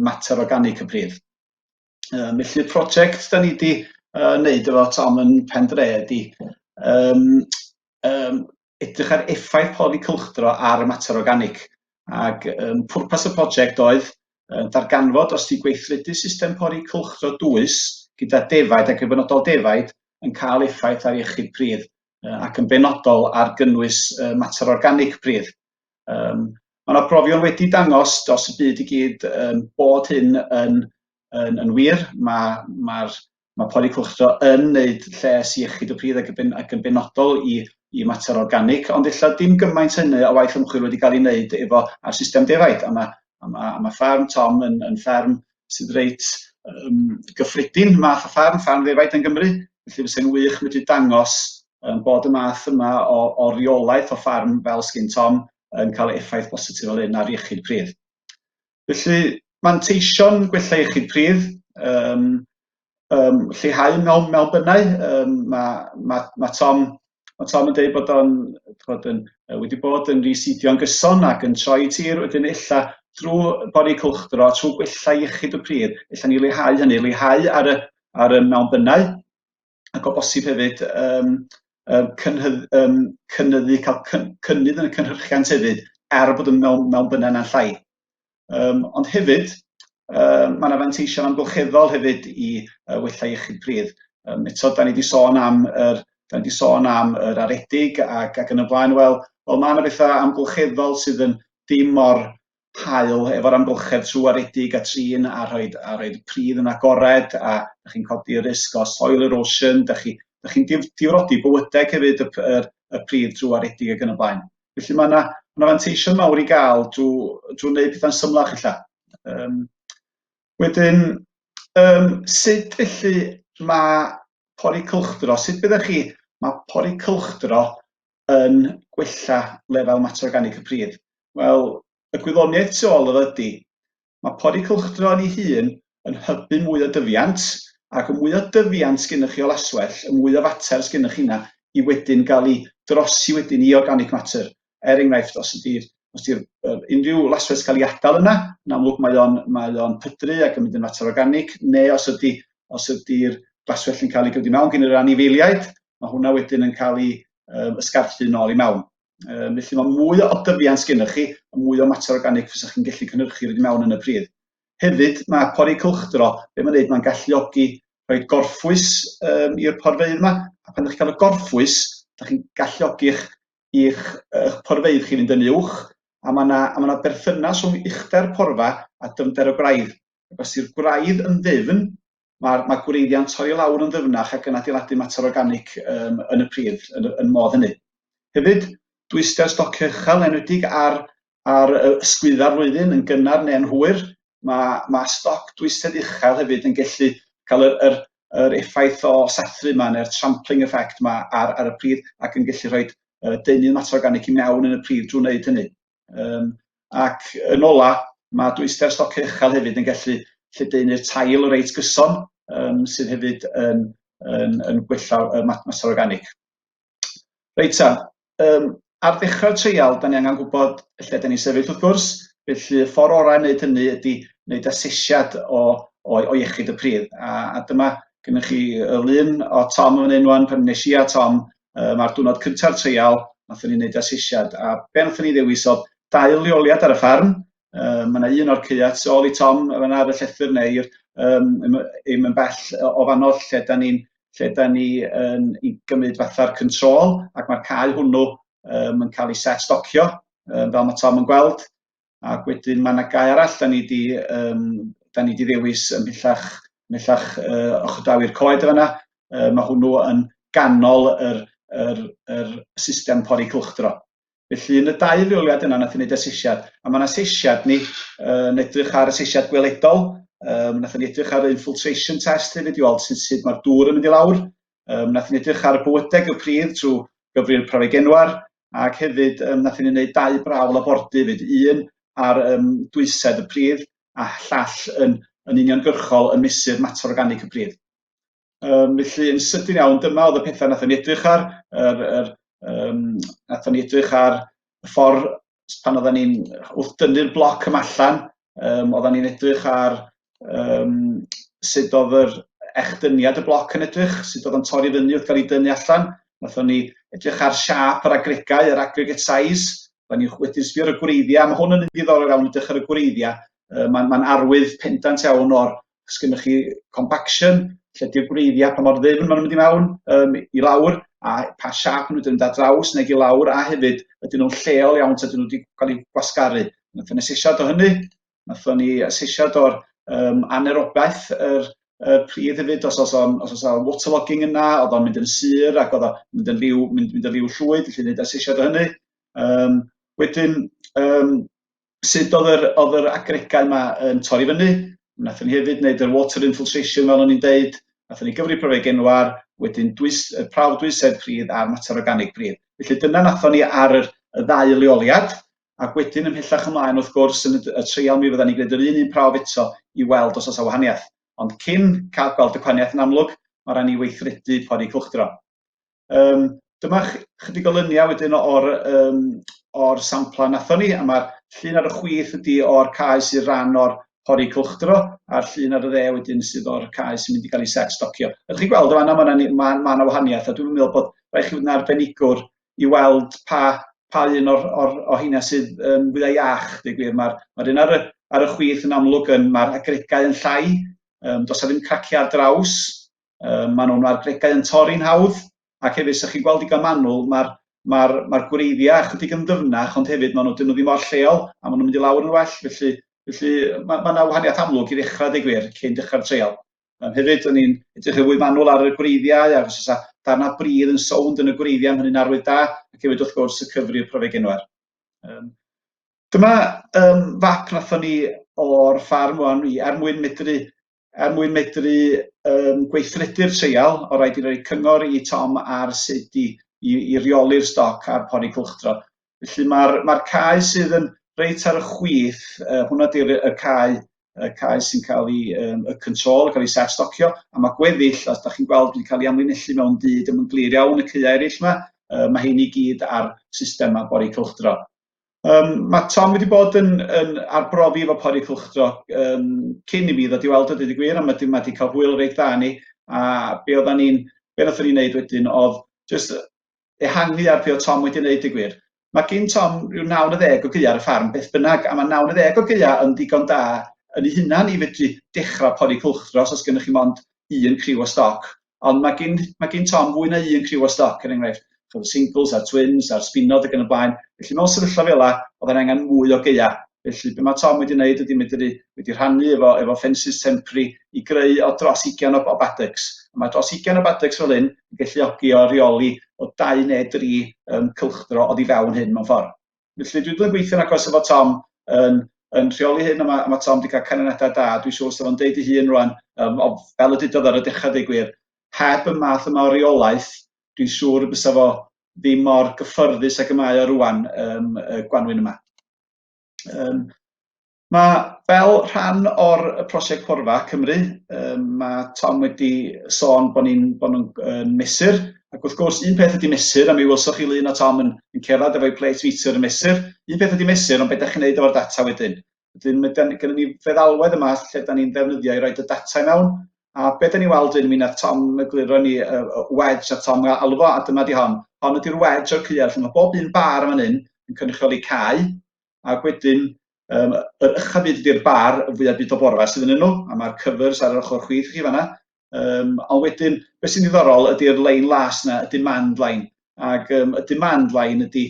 mater organic y pridd. Felly y prosiect da ni wedi wneud efo Tom yn Pen Dre ydy edrych ar effaith pori cylchdro ar y mater organic. Ac pwrpas y prosiect oedd darganfod os di gweithredu system pori cylchdro dwys gyda defaid ac yn benodol defaid yn cael effaith ar iechyd pridd ac yn benodol ar gynnwys mater organic pridd. Mae yna brofion wedi dangos dros y byd i gyd bod hyn yn, yn, yn wir. Mae, mae'r mae pori cylchdro yn wneud lles iechyd y pridd ac yn, ac yn benodol i, i mater organic, ond ella dim gymaint hynny o waith ymchwil wedi cael ei wneud efo ar system defaid. A mae, a mae, a mae fferm Tom yn, yn fferm sydd reit gyffredin, math o fferm, fferm ddefaid yn Gymru. Felly fysa'n wych medru dangos bod y math yma o, o reolaeth o ffarm fel sgin Tom yn cael effaith bositif fel hyn ar iechyd pridd. Felly, manteision gwella iechyd pridd, lleihau mewn, mewn bynnau. Mae, ma, ma Tom, ma Tom yn dweud bod o'n bod yn, wedi bod yn reseedio'n gyson ac yn troi tir, wedyn ella drwy bori cylchdro, trwy gwella iechyd y pridd, ella ni leihau hynny, leihau ar y, ar y mewnbynnau, ac o bosib hefyd cynhydd, cynyddu, cael cynnydd yn y cynhyrchiant hefyd, er bod y mewn, mewnbynnau yna'n llai. Ond hefyd, mae yna fanteision amgylcheddol hefyd i wella iechyd pridd. Eto, da ni wedi sôn am yr, da ni wedi sôn am yr aredig ac, ac yn y blaen. Wel, wel mae yna bethau amgylcheddol sydd yn dim mor hael efo'r amgylchedd trwy aredig a trin a rhoi, a rhoi pridd yn agored a da chi'n codi risg o soil erosion, da chi'n da chi difrodi bywydeg hefyd y, y, y pridd trwy aredig ac yn y blaen. Felly mae yna ma fanteision mawr i gael drwy, drwy wneud pethau'n symlach ella. Wedyn, sut felly mae pori cylchdro, sut byddech chi, mae pori cylchdro yn gwella lefel mater organic y pridd? Wel, y gwyddoniaeth tu ôl iddo ydy, mae pori cylchdro yn ei hun yn hybu mwy o dyfiant, ac y mwy o dyfiant sgennych chi o laswell, y mwy o fater sgennych chi yna i wedyn gael ei drosi wedyn i organic matter. Er enghraifft, os ydy'r os ydy'r unrhyw laswellt cael ei adael yna, yn amlwg mae o'n, mae o'n pydru ac yn mynd yn fater organic, neu os ydy os ydy'r glaswellt yn cael ei gymryd i mewn gan yr anifeiliaid, mae hwnna wedyn yn cael ei ysgarthu nôl i mewn. Felly mae mwy o dyfiant gennych chi, a mwy o mater organic fysa chi'n gallu cynhyrchu ryd i mewn yn y pridd. Hefyd, mae pori cylchdro, be mae'n neud, mae'n galluogi rhoi gorffwys i'r porfeydd yma, a pan ydych chi'n cael y gorffwys, ydych chi'n galluogi'ch i'ch, eich porfeydd chi fynd yn uwch, a mae yna, a mae yna berthynas rhwng uchder porfa a dyfnder y gwraidd. Ac os yw'r gwraidd yn ddyfn, Mae'r mae gwreiddiau'n torri lawr yn ddyfnach ac yn adeiladu mater organic yn y pridd, yn, yn modd hynny. Hefyd, dwyster stocio uchel, enwedig ar, ar ysgwydda'r flwyddyn, yn gynnar neu'n hwyr. Mae, mae stoc dwysedd uchel hefyd yn gallu cael yr, yr, yr effaith o sathru yma, neu'r trampling effect yma ar, ar y pridd, ac yn gallu rhoi deunydd mater organic i mewn yn y pridd drwy wneud hynny. Ac yn ola, mae dwyster stocio uchel hefyd yn gallu lledaenu'r tail reit gyson, sydd hefyd yn, yn, yn gwella y mater organic. Reit ta, ar ddechrau'r treial, da ni angen gwybod lle da ni'n sefyll wrth gwrs, felly y ffordd orau i wneud hynny ydy wneud asesiad o, o, o iechyd y pridd. A, a dyma gennych chi y lun o Tom yn fan hyn wan, pan nes i a Tom ar diwrnod cynta'r treial, nathon ni wneud asesiad, a be nathon ni ddewis oedd dau leoliad ar y ffarm, Mae yna un o'r caeau tu ôl i Tom fan'na ar y llethr neu i'r yym ddim yn bell o fanno lle 'dan ni'n lle 'dan ni yn i gymryd fatha'r control ac mae'r cae hwnnw yym yn cael ei set stocio yym fel mae Tom yn gweld. Ac wedyn mae yna gae arall 'dan ni 'di yym 'dan ni 'di ddewis ymhellach ymhellach ochr draw i'r coed yn fan'na. Mae hwnnw yn ganol yr yr yr system pori cylchdro. Felly yn y dau leoliad yna nath ni wneud asesiad, a mae'n asesiad ni yn edrych ar asesiad gweledol, nath ni edrych ar infiltration test hefyd i weld sut, sut mae'r dŵr yn mynd i lawr, nath ni edrych ar bywydeg y pridd trwy gyfri'r profeg enwar, ac hefyd nath ni wneud dau brawf labordy hefyd, un ar dwysedd y pridd a llall yn, yn uniongyrchol yn mesur mater organig y pridd. Felly, yn sydyn iawn, dyma oedd y pethau nathon ni edrych ar. Yr, yr, nathon ni edrych ar y ffordd pan oedden ni'n wrth dynnu'r bloc yma allan, oedden ni'n edrych ar sut oedd yr echdyniad y bloc yn edrych, sut oedd o'n torri fyny wrth gael ei dynnu allan. Nathon ni edrych ar siâp yr agregau, yr aggregate size. Oedden ni wedyn sbio ar y gwreiddiau. Mae hwn yn ddiddorol iawn, edrych ar y gwreiddiau. Mae'n ma arwydd pendant iawn o'r os gennych chi compaction, lle di'r gwreiddiau, pa mor ddyfn maen nhw'n mynd i mewn i lawr, a pa siâp maen nhw'n mynd ar draws neu i lawr, a hefyd ydyn nhw'n lleol iawn, ta ydyn nhw wedi cael eu gwasgaru. Nathon ni asesiad o hynny, nathon ni asesiad o'r anaerobaeth yr, yr pridd hefyd, os oes o'n, os oes o'n waterlogging yna, oedd o'n mynd yn sur ac oedd o'n mynd yn liw, mynd, mynd yn liw llwyd, felly wneud asesiad o hynny. Wedyn, sut oedd yr, oedd yr agregau yma yn torri fyny. Wnaethon ni hefyd wneud yr water infiltration fel o'n i'n deud. Wnaethon ni gyfri profeg enwar, wedyn dwys, y prawf dwysedd pridd a'r mater organig pridd. Felly dyna wnaethon ni ar yr, y ddau leoliad, ac wedyn ymhellach ymlaen wrth gwrs yn y, y treial mi fyddan ni'n gwneud yr un un prawf eto i weld os oes wahaniaeth. Ond cyn cael gweld y gwahaniaeth yn amlwg, mae rhaid ni weithredu pori cylchdro. Dyma chydig o luniau wedyn o'r, o'r samplau nathon ni, a mae'r llun ar y chwith ydy o'r cae sydd ran o'r pori cylchdro, a'r llun ar y dde wedyn sydd o'r cae sy'n mynd i gael ei set stocio. Ydych chi'n gweld yma, mae yna ma, ma ma wahaniaeth, a dwi'n meddwl bod rhaid chi fod yn arbenigwr i weld pa, pa un o'r, or, o heina sydd yn fwyaf iach, dweud gwir. Mae'r ma un ar y, ar y chwith yn amlwg yn, mae'r agregau yn llai, does 'na ddim craciau ar draws, Maen nhw'n mae'r gregau yn torri'n hawdd, ac hefyd, sa chi'n gweld digon manwl, mae'r mae'r mae'r gwreiddiau ychydig yn ddyfnach, ond hefyd maen nhw, dyn nhw ddim mor lleol, a maen nhw'n mynd i lawr yn well, felly, felly mae, mae yna wahaniaeth amlwg i ddechrau, dweud gwir, cyn dechrau'r treial. Hefyd, o'n i'n edrych yn fwy manwl ar y gwreiddiau, ac os oes darnau bridd yn sownd yn y gwreiddiau, mae hynny'n arwydd da, ac hefyd wrth gwrs y cyfrif profeg enwar. Dyma fap nathon ni o'r ffarm wan, i, er mwyn medru Er mwyn medru gweithredu'r treial, o raid i roi cyngor i Tom ar sut i, i, i reoli'r stoc a'r pori cylchdro. Felly mae'r mae cae sydd yn reit ar y chwith, hwnna di'r y cae, y cae sy'n cael ei, y control, cael ei set stocio, a mae gweddill, os da chi'n gweld, wedi cael ei amlinellu mewn du, dim yn glir iawn y caeau eraill yma, mae hein i gyd ar systemau bori cylchdro. Mae Tom wedi bod yn, yn arbrofi efo pori cylchdro cyn i mi ddod i weld o, dweud y gwir, a mae wedi, mae wedi cael hwyl reit dda ni. A be oeddan ni'n, be wnaethon ni wneud wedyn oedd jyst ehangu ar be oedd Tom wedi wneud, dweud gwir. Mae gyn Tom rhyw 90 o gaeau ar y ffarm, beth bynnag, a mae 90 o gaeau yn ddigon da yn ei hunan i fedru dechrau pori cylchdro os oes gennych chi mond un criw o stoc. Ond mae gin, mae gin Tom fwy na un criw o stoc, er enghraifft, ch'od y singles a'r twins a'r spinod ac yn y blaen. Felly mewn sefyllfa fel 'a, oedd e'n angen mwy o gaea. Felly be mae Tom wedi wneud ydy medru, wedi rhannu efo, efo ffensys temporary i greu o dros 20 o, o baddocks. A mae dros 20 o baddocks fel hyn yn galluogi o reoli o dau neu dri cylchdro oddi fewn hyn mewn ffordd. Felly dwi wedi bod yn gweithio'n agos efo Tom yn, yn rheoli hyn, a mae, ma Tom wedi cael canlyniadau da. Dwi'n siŵr sa fo'n deud ei hun rwan, o, fel y dudodd ar y dechrau deud gwir, heb y math yma o reolaeth, dwi'n siŵr y bysa fo ddim mor gyffyrddus ag y mae o rwan y gwanwyn yma. Mae fel rhan o'r prosiect Porfa Cymru, mae Tom wedi sôn bod ni'n bod nhw'n yn mesur, ac wrth gwrs un peth ydy mesur, a mi welsoch chi lun o Tom yn, yn cerdded efo'i plate meter yn mesur, un peth ydy mesur, ond beth ydych chi'n neud efo'r data wedyn? Wedyn mae gennym ni feddalwedd yma lle da ni'n ddefnyddio i roed y data i mewn, a beth da ni'n weld wedyn, mi nath Tom egluro ni y wedge a Tom alw fo, a dyma di hon. Hon ydy'r wedge o'r caeau, lle mae bob un bar yn fan hyn yn cynrychioli cae, ac wedyn. Um, yr uchaf byd ydy'r bar, y fwyaf byd o borfa sydd yn nhw, a mae'r covers ar yr ochr chwith i chi fanna. Um, ond wedyn, beth sy'n ddiddorol ydy'r lein las yna, y demand line. Ac um, y demand line ydy,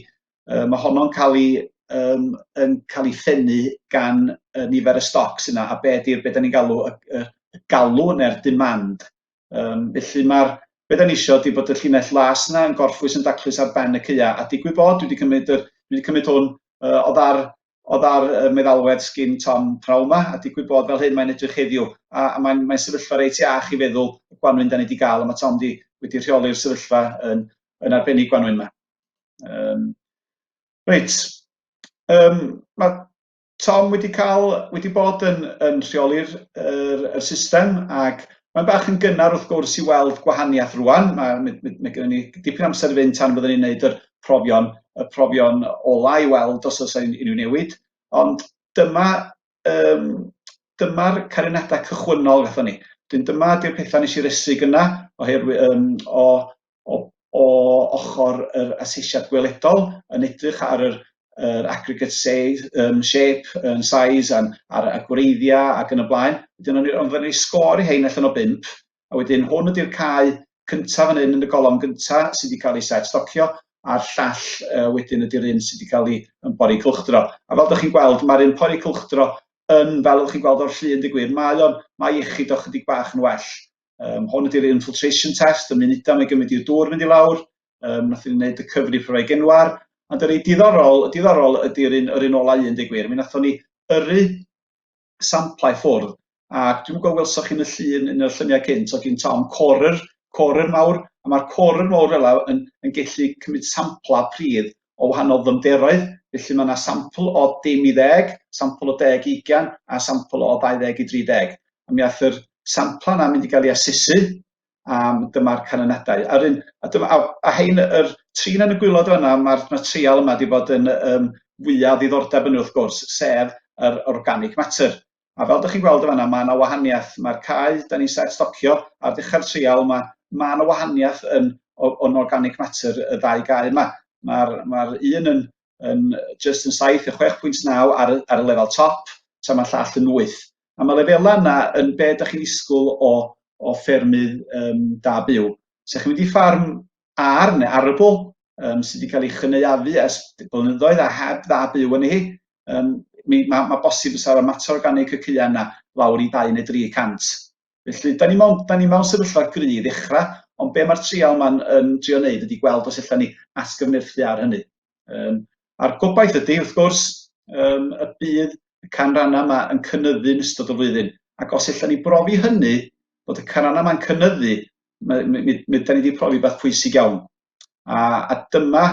um, mae honno'n cael ei, um, yn cael ei phennu gan uh, nifer y stocs yna, a be ydy'r, be da ni'n galw y, y, y galw neu'r demand. Um, felly mae'r, be da ni isio ydy bod y llinell las yna yn gorffwys yn daclus ar ben y caeau. A digwydd bod, dwi wedi cymryd, yr, dwi wedi cymryd hwn uh, oedd ar, oedd ar y meddalwedd sgin Tom pnawn 'ma, a digwydd bod fel hyn mae'n edrych heddiw. A, a mae'n mae sefyllfa reit iach i feddwl y gwanwyn da ni wedi gael, a mae Tom di, wedi rheoli'r sefyllfa yn, yn arbennig gwanwyn yma. Um, reit, um, mae Tom wedi cael, wedi bod yn, yn rheoli'r yr, yr system ac mae'n bach yn gynnar wrth gwrs i weld gwahaniaeth rwan. Mae, mae, mae, mae gennym ni dipyn amser i fynd tan byddwn ni'n gwneud yr profion, y profion ola i weld os oes unrhyw newid. Ond dyma, um, dyma'r canlyniadau cychwynnol gathon ni. Dyn dyma ydy'r pethau nes i restru gyna oherwydd, um, o o o ochr yr asesiad gweledol yn edrych ar yr yr aggregate size, um, shape, um, size a'n, ar y gwreiddiau ac yn y blaen. Wedyn o'n i o'n i sgôr i hein allan o 5, a wedyn hwn ydy'r cae cyntaf fan hyn yn y golofn gyntaf sydd wedi cael ei set stocio, a'r llall uh, wedyn ydy'r un sydd wedi cael ei yn pori cylchdro. A fel ydych chi'n gweld, mae'r un pori cylchdro yn, fel ydych chi'n gweld o'r llun, digwydd, mae o'n, mae iechyd o chydig bach yn well. Um, hwn ydy'r infiltration test, y munudau mae'n gymryd i'r dŵr fynd i lawr. Um, nath ni'n gwneud y cyfrif rhoi genwar. Ond yr ei diddorol, diddorol ydy'r un, yr un ola un, dweud gwir. Mi nathon ni yrru samplau ffwrdd, a dwi'n gwybod welsoch chi'n y llun, un o'r lluniau cynt, o gyn Tom, corer, corer mawr, a mae'r corer mawr fel yn, yn gallu cymryd samplau pridd o wahanol ddyfnderoedd, felly mae yna sampl o dim i ddeg, sampl o deg i ugain, a sampl o 20 i 30. A mi ath yr samplau yna mynd i gael ei asesu, a dyma'r canlyniadau. A'r un, a, dyma, a, a hein, yr trin yn y gwylod fanna, mae'r ma treial yma wedi bod yn um, fwyaf ddiddordeb yn wrth gwrs, sef yr organic matter. A fel dych chi'n gweld yn fanna, mae yna wahaniaeth. Mae'r cae, da ni'n set stocio, ar ddechrau'r treial, mae, mae yna wahaniaeth yn, o'n organic matter y ddau gae yma. Mae'r mae un yn, yn just yn 7 i 6.9 ar, ar y lefel top, tra mae'r llall yn 8. A mae lefelau yna yn be ydych chi'n ddisgwyl o, o ffermydd um, da byw. So chi'n mynd i ffarm ar neu arable, um, sydd wedi cael ei chynaeafu ers blynyddoedd a heb dda byw yn hi, um, mi, mae, mae bosib fysa'r mater organig y caeau yna lawr i 2 neu 300. Felly, da ni mewn, da ni mewn sefyllfa gry i ddechrau, ond be mae'r trial yma'n yn trio wneud ydy gweld os allan ni atgyfnerthu ar hynny. Um, a'r gobaith ydy, wrth gwrs, um, y bydd y canrannau yma yn cynyddu yn ystod y flwyddyn. Ac os allan ni brofi hynny, bod y canrannau yma'n cynyddu, mi, mi, mi, mi, da ni wedi profi beth pwysig iawn. A, a dyma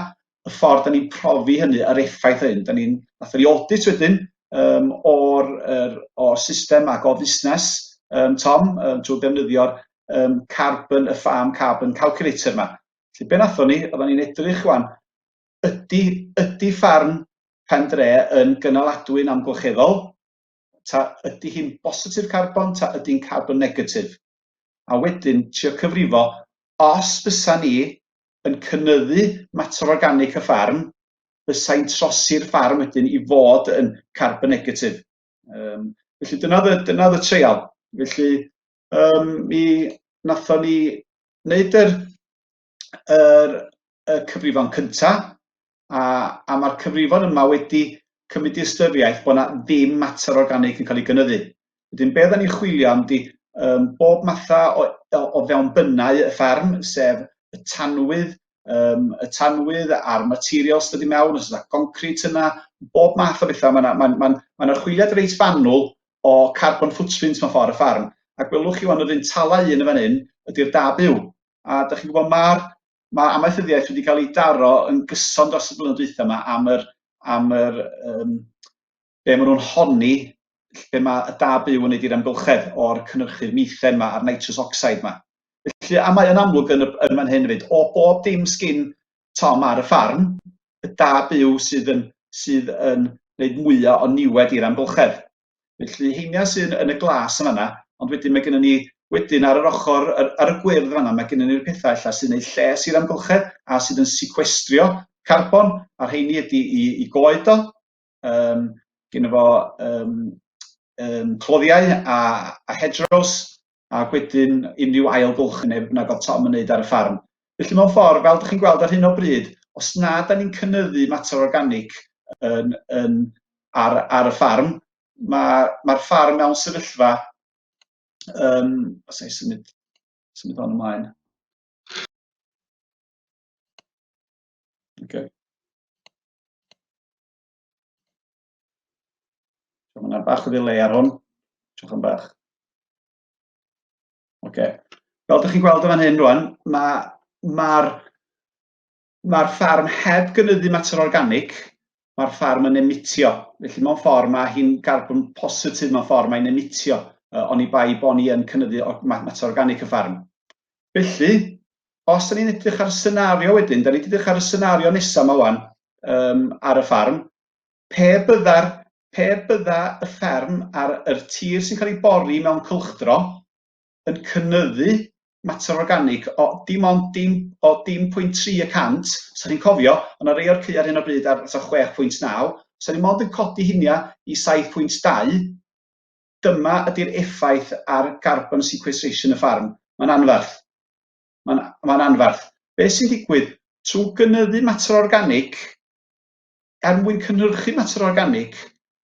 y ffordd da ni'n profi hynny, yr effaith hyn. Da ni'n, nathon ni audit wedyn um, o'r, er, o'r system ac o fusnes um, Tom, um, trwy defnyddio'r um, carbon, y farm carbon calculator yma. Felly be nathon ni, oedden ni'n edrych rwan, ydy, ydy ffarm Pen Dre yn gynaladwy'n amgylcheddol? Ta ydy hi'n bositif carbon, ta ydy'n carbon negatif? A wedyn trio cyfrifo, os fysa ni yn cynyddu mater organic y ffarm, fysai'n trosi'r ffarm wedyn i fod yn carbon negatif. Um, felly dyna oedd dyna oedd y treial. Felly um, mi nathon ni wneud yr, yr, y cyfrifon cyntaf, a, a mae'r cyfrifon yma wedi cymryd i ystyriaeth bod yna ddim mater organig yn cael ei gynyddu. Wedyn, be oedden ni'n chwilio am di um, bob matha o, o, o fewnbynnau y fferm, sef y tanwydd, um, y tanwydd a'r materials sydd wedi mewn, os yna concrit yna, bob math o bethau. Mae'n ma, ma, ma, ma archwiliad reit fanwl o carbon footprint mewn ffordd y ffarm. A gwelwch chi wan yr un tala un yn fan hyn ydy'r da byw. A da chi'n gwybod mae'r mae amaethyddiaeth wedi cael ei daro yn gyson dros y blynyddoedd dwytha yma am yr, am yr um, be maen nhw'n honni lle mae y da byw yn neud i'r amgylchedd o'r cynhyrchu'r methen yma a'r nitrous oxide yma. Felly, a mae yn amlwg yn, y, yn fan hyn hefyd, o bob dim sgin Tom ar y ffarm, y da byw sydd yn, sydd yn gwneud mwyaf o niwed i'r amgylchedd. Felly heinia sy'n yn y glas yn fanna, ond wedyn mae gennym ni wedyn ar yr ochr, ar, ar y gwyrdd fanna, mae gennym ni'r pethau ella sy'n gwneud lles i'r amgylchedd a sydd yn sequestrio carbon, a'r rheini ydy i, i goed o, um, Gynno fo um, um, cloddiau a, a hedgerows, ac wedyn unrhyw ailgylchu neu bynnag oedd Tom yn wneud ar y ffarm. Felly mewn ffordd, fel ydych chi'n gweld ar hyn o bryd, os na da ni'n cynyddu mater organic yn, yn, ar, ar y ffarm, mae'r ma ffarm mewn sefyllfa, um, os ei symud, symud hon ymlaen. Okay. So, mae yna bach o ddelay ar hwn. Trwch yn bach. Oce. Okay. Fel ydych chi'n gweld yn fan hyn rwan, mae'r ma, ma ffarm heb gynyddu mater organic, mae'r ffarm yn emitio. Felly mewn ffordd mae hi'n garbon positif mewn ffordd, mae'n emitio, uh, oni bai bod ni yn cynyddu mater organic y ffarm. Felly, os da ni'n edrych ar y senario wedyn, da ni'n edrych ar y senario nesaf yma wan um, ar y ffarm, Pe bydda'r pe bydda y fferm ar yr tir sy'n cael ei bori mewn cylchdro yn cynyddu mater organig o dim ond dim o dim pwynt 3 y cant, os chi'n cofio, o' 'na rei o'r caeau ar hyn o bryd ar tua 6.9, os 'dan ni mond yn codi hunia i 7.2, dyma ydy'r effaith ar carbon sequestration y ffarm. Mae'n anferth. Mae'n mae'n anferth. Be sy'n digwydd? Trwy gynyddu mater organig, er mwyn cynhyrchu mater organig,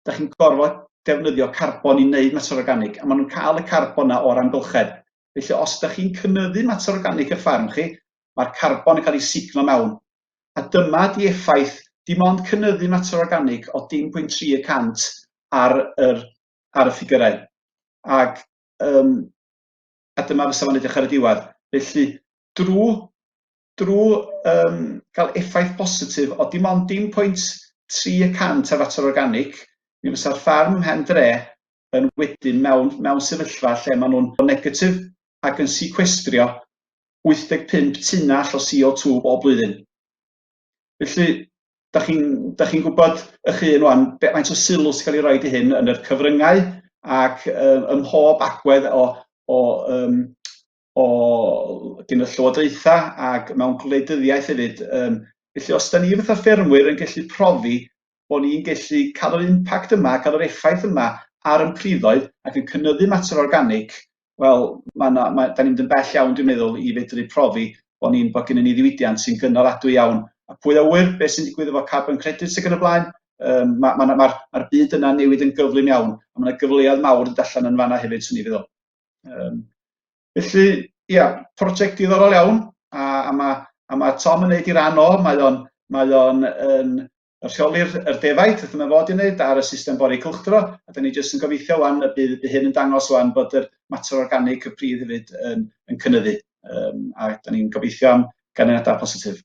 da chi'n gorfod defnyddio carbon i wneud mater organig, a maen nhw'n cael y carbon na o'r amgylchedd. Felly os ydych chi'n cynyddu mater organig y ffarm chi, mae'r carbon yn cael ei sugno mewn. A dyma di effaith dim ond cynyddu mater organig o dim pwynt 3 y cant ar yr, ar y ffigurau. Ac, um, a dyma fysa fo'n edrych ar y diwedd. Felly, drwy drwy um, gael effaith bositif o dim ond dim pwynt 3 y cant ar fater organig, mi fysa'r ffarm ym Mhen Dre yn wedyn mewn, mewn sefyllfa lle maen nhw'n negatif ac yn sequestrio 85 tunell o CO2 bob blwyddyn. Felly, da chi'n chi gwybod eich hun wan, faint o sylw sy'n cael ei roed i hyn yn yr cyfryngau ac um, ym mhob agwedd o, o, um, o gyn y llywodraethau ac mewn gwleidyddiaeth hefyd. Um, felly os da ni fatha ffermwyr yn gallu profi bod ni'n gallu cael yr impact yma, cael yr effaith yma ar yn priddoedd ac yn cynyddu mater organic, wel, ma' 'na ma' 'dan ni'n mynd yn bell iawn dwi'n meddwl i fedru profi bod ni'n bod gennyn ni ddiwydiant sy'n gynaladwy iawn. A pwy a ŵyr beth sy'n digwydd efo carbon credits ac yn y blaen, um, mae'r ma, ma, ma, ma byd yna'n newid yn gyflym iawn, a mae yna gyfleoedd mawr yn dod allan yn fanna hefyd, swn i'n feddwl. Um, felly, ia, prosiect diddorol iawn, a, a mae a ma Tom yn neud i ran o, mae o'n, mae o'n yn rheoli'r yr defaid, wrth yma fod i wneud ar y system bori cylchdro, a da ni jyst yn gobeithio wan y bydd, bydd hyn yn dangos wan bod yr mater organig y pridd hefyd yn, yn cynyddu. Um, a da ni'n gobeithio am ganlyniadau positif.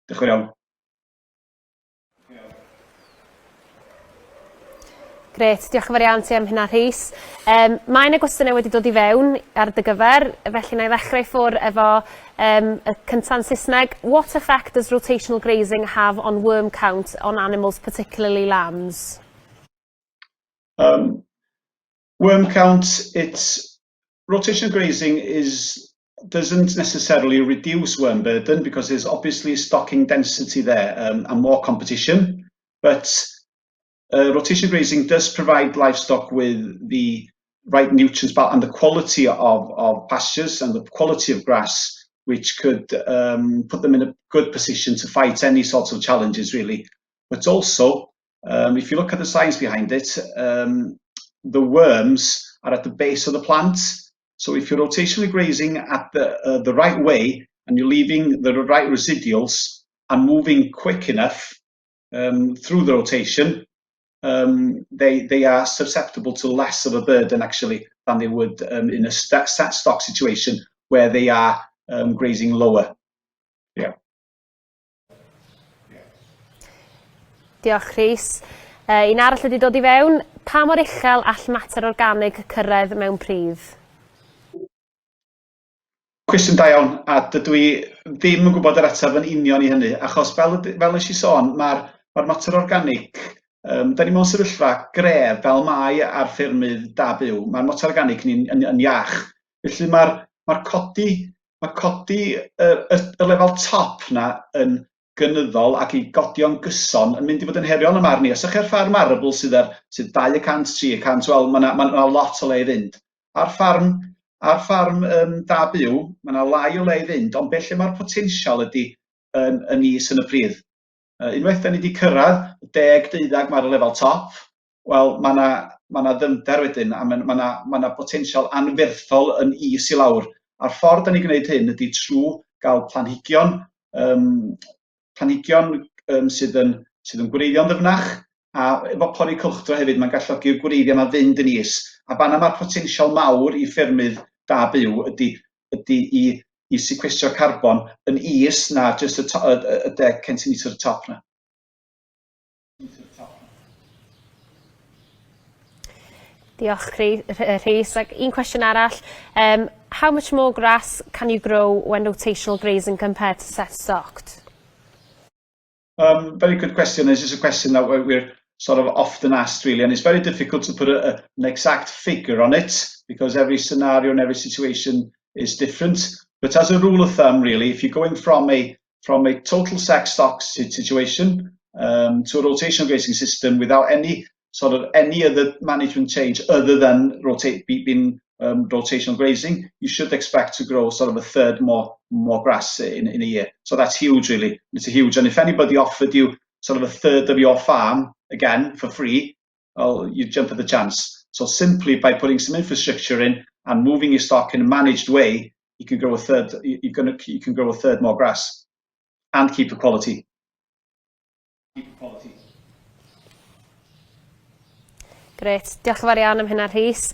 Diolch yn fawr iawn. Grêt, diolch yn fawr iawn ti am hynna Rhys. Um, mae yna gwestiynau wedi dod i fewn ar dy gyfer, felly na i ddechrau ffwr efo um, y cynta'n Saesneg. What effect does rotational grazing have on worm count on animals, particularly lambs? Worm count, it's rotational grazing is doesn't necessarily reduce worm burden because there's obviously stocking density there and more competition, but rotation grazing does provide livestock with the right nutrients and the quality of, of pastures and the quality of grass, which could put them in a good position to fight any sorts of challenges, really. But also, if you look at the science behind it, the worms are at the base of the plant. So if you're rotationally grazing at the right way and you're leaving the right residuals and moving quick enough through the rotation, they are susceptible to less of a burden actually than they would in a set stock situation where they are grazing lower. Yeah. Diolch Rhys. Un arall wedi dod i fewn, pa mor uchel all mater organig cyrraedd mewn pridd? Cwestiwn da iawn, a dydw i ddim yn gwybod yr ateb yn union i hynny, achos fel, fel nes i sôn, mae'r mae mater organic, da ni mewn sefyllfa gref fel mae ar ffermydd da byw, mae'r mater organic ni'n yn, yn iach. Felly mae'r mae codi, mae codi y, y, y lefel top na yn, gynyddol ac i godio'n gyson yn mynd i fod yn heriol yn 'y marn i. Os ych chi ar ffarm arable sydd ar sydd 200, 300, wel mae 'na ma' 'na lot o le i fynd. Ar ffarm ar ffarm yym da byw, mae 'na lai o le i fynd, ond be lle mae'r potensial ydy yn yn is yn y pridd. Yy unwaith 'dan ni 'di cyrraedd y deg, deuddag 'ma ar y lefel top, wel mae 'na ma' 'na ddyfnder wedyn a ma' ma' 'na ma' 'na botensial anferthol yn is i lawr. A'r ffordd 'dan ni'n gwneud hyn ydy trwy gael planhigion yym planhigion yym sydd yn sydd yn gwreiddio'n ddyfnach a efo pori cylchdro hefyd mae'n galluogi'r gwreiddiau 'ma fynd yn is. A fan'na ma'r potensial mawr i ffermydd da byw ydy ydy i i sequestro carbon yn is na jyst y to- y y y deg centimetr top 'na. Diolch Rhys. Ac un cwestiwn arall. How much more grass can you grow when rotational grazing compared to set stocked? Very good question. This is a question that we're sort of often asked really, and it's very difficult to put an exact figure on it because every scenario and every situation is different. But as a rule of thumb, really, if you're going from a total sex stock situation to a rotational grazing system without any sort of any other management change other than rotate being rotational grazing, you should expect to grow sort of a third more grass in a year. So that's huge, really. It's a huge. And if anybody offered you sort of a third of your farm again for free, well, you'd jump at the chance. So simply by putting some infrastructure in and moving your stock in a managed way, you can grow a third. You can grow a third more grass and keep the quality. Keep the quality. Grêt, diolch yn fawr iawn am hynna Rhys.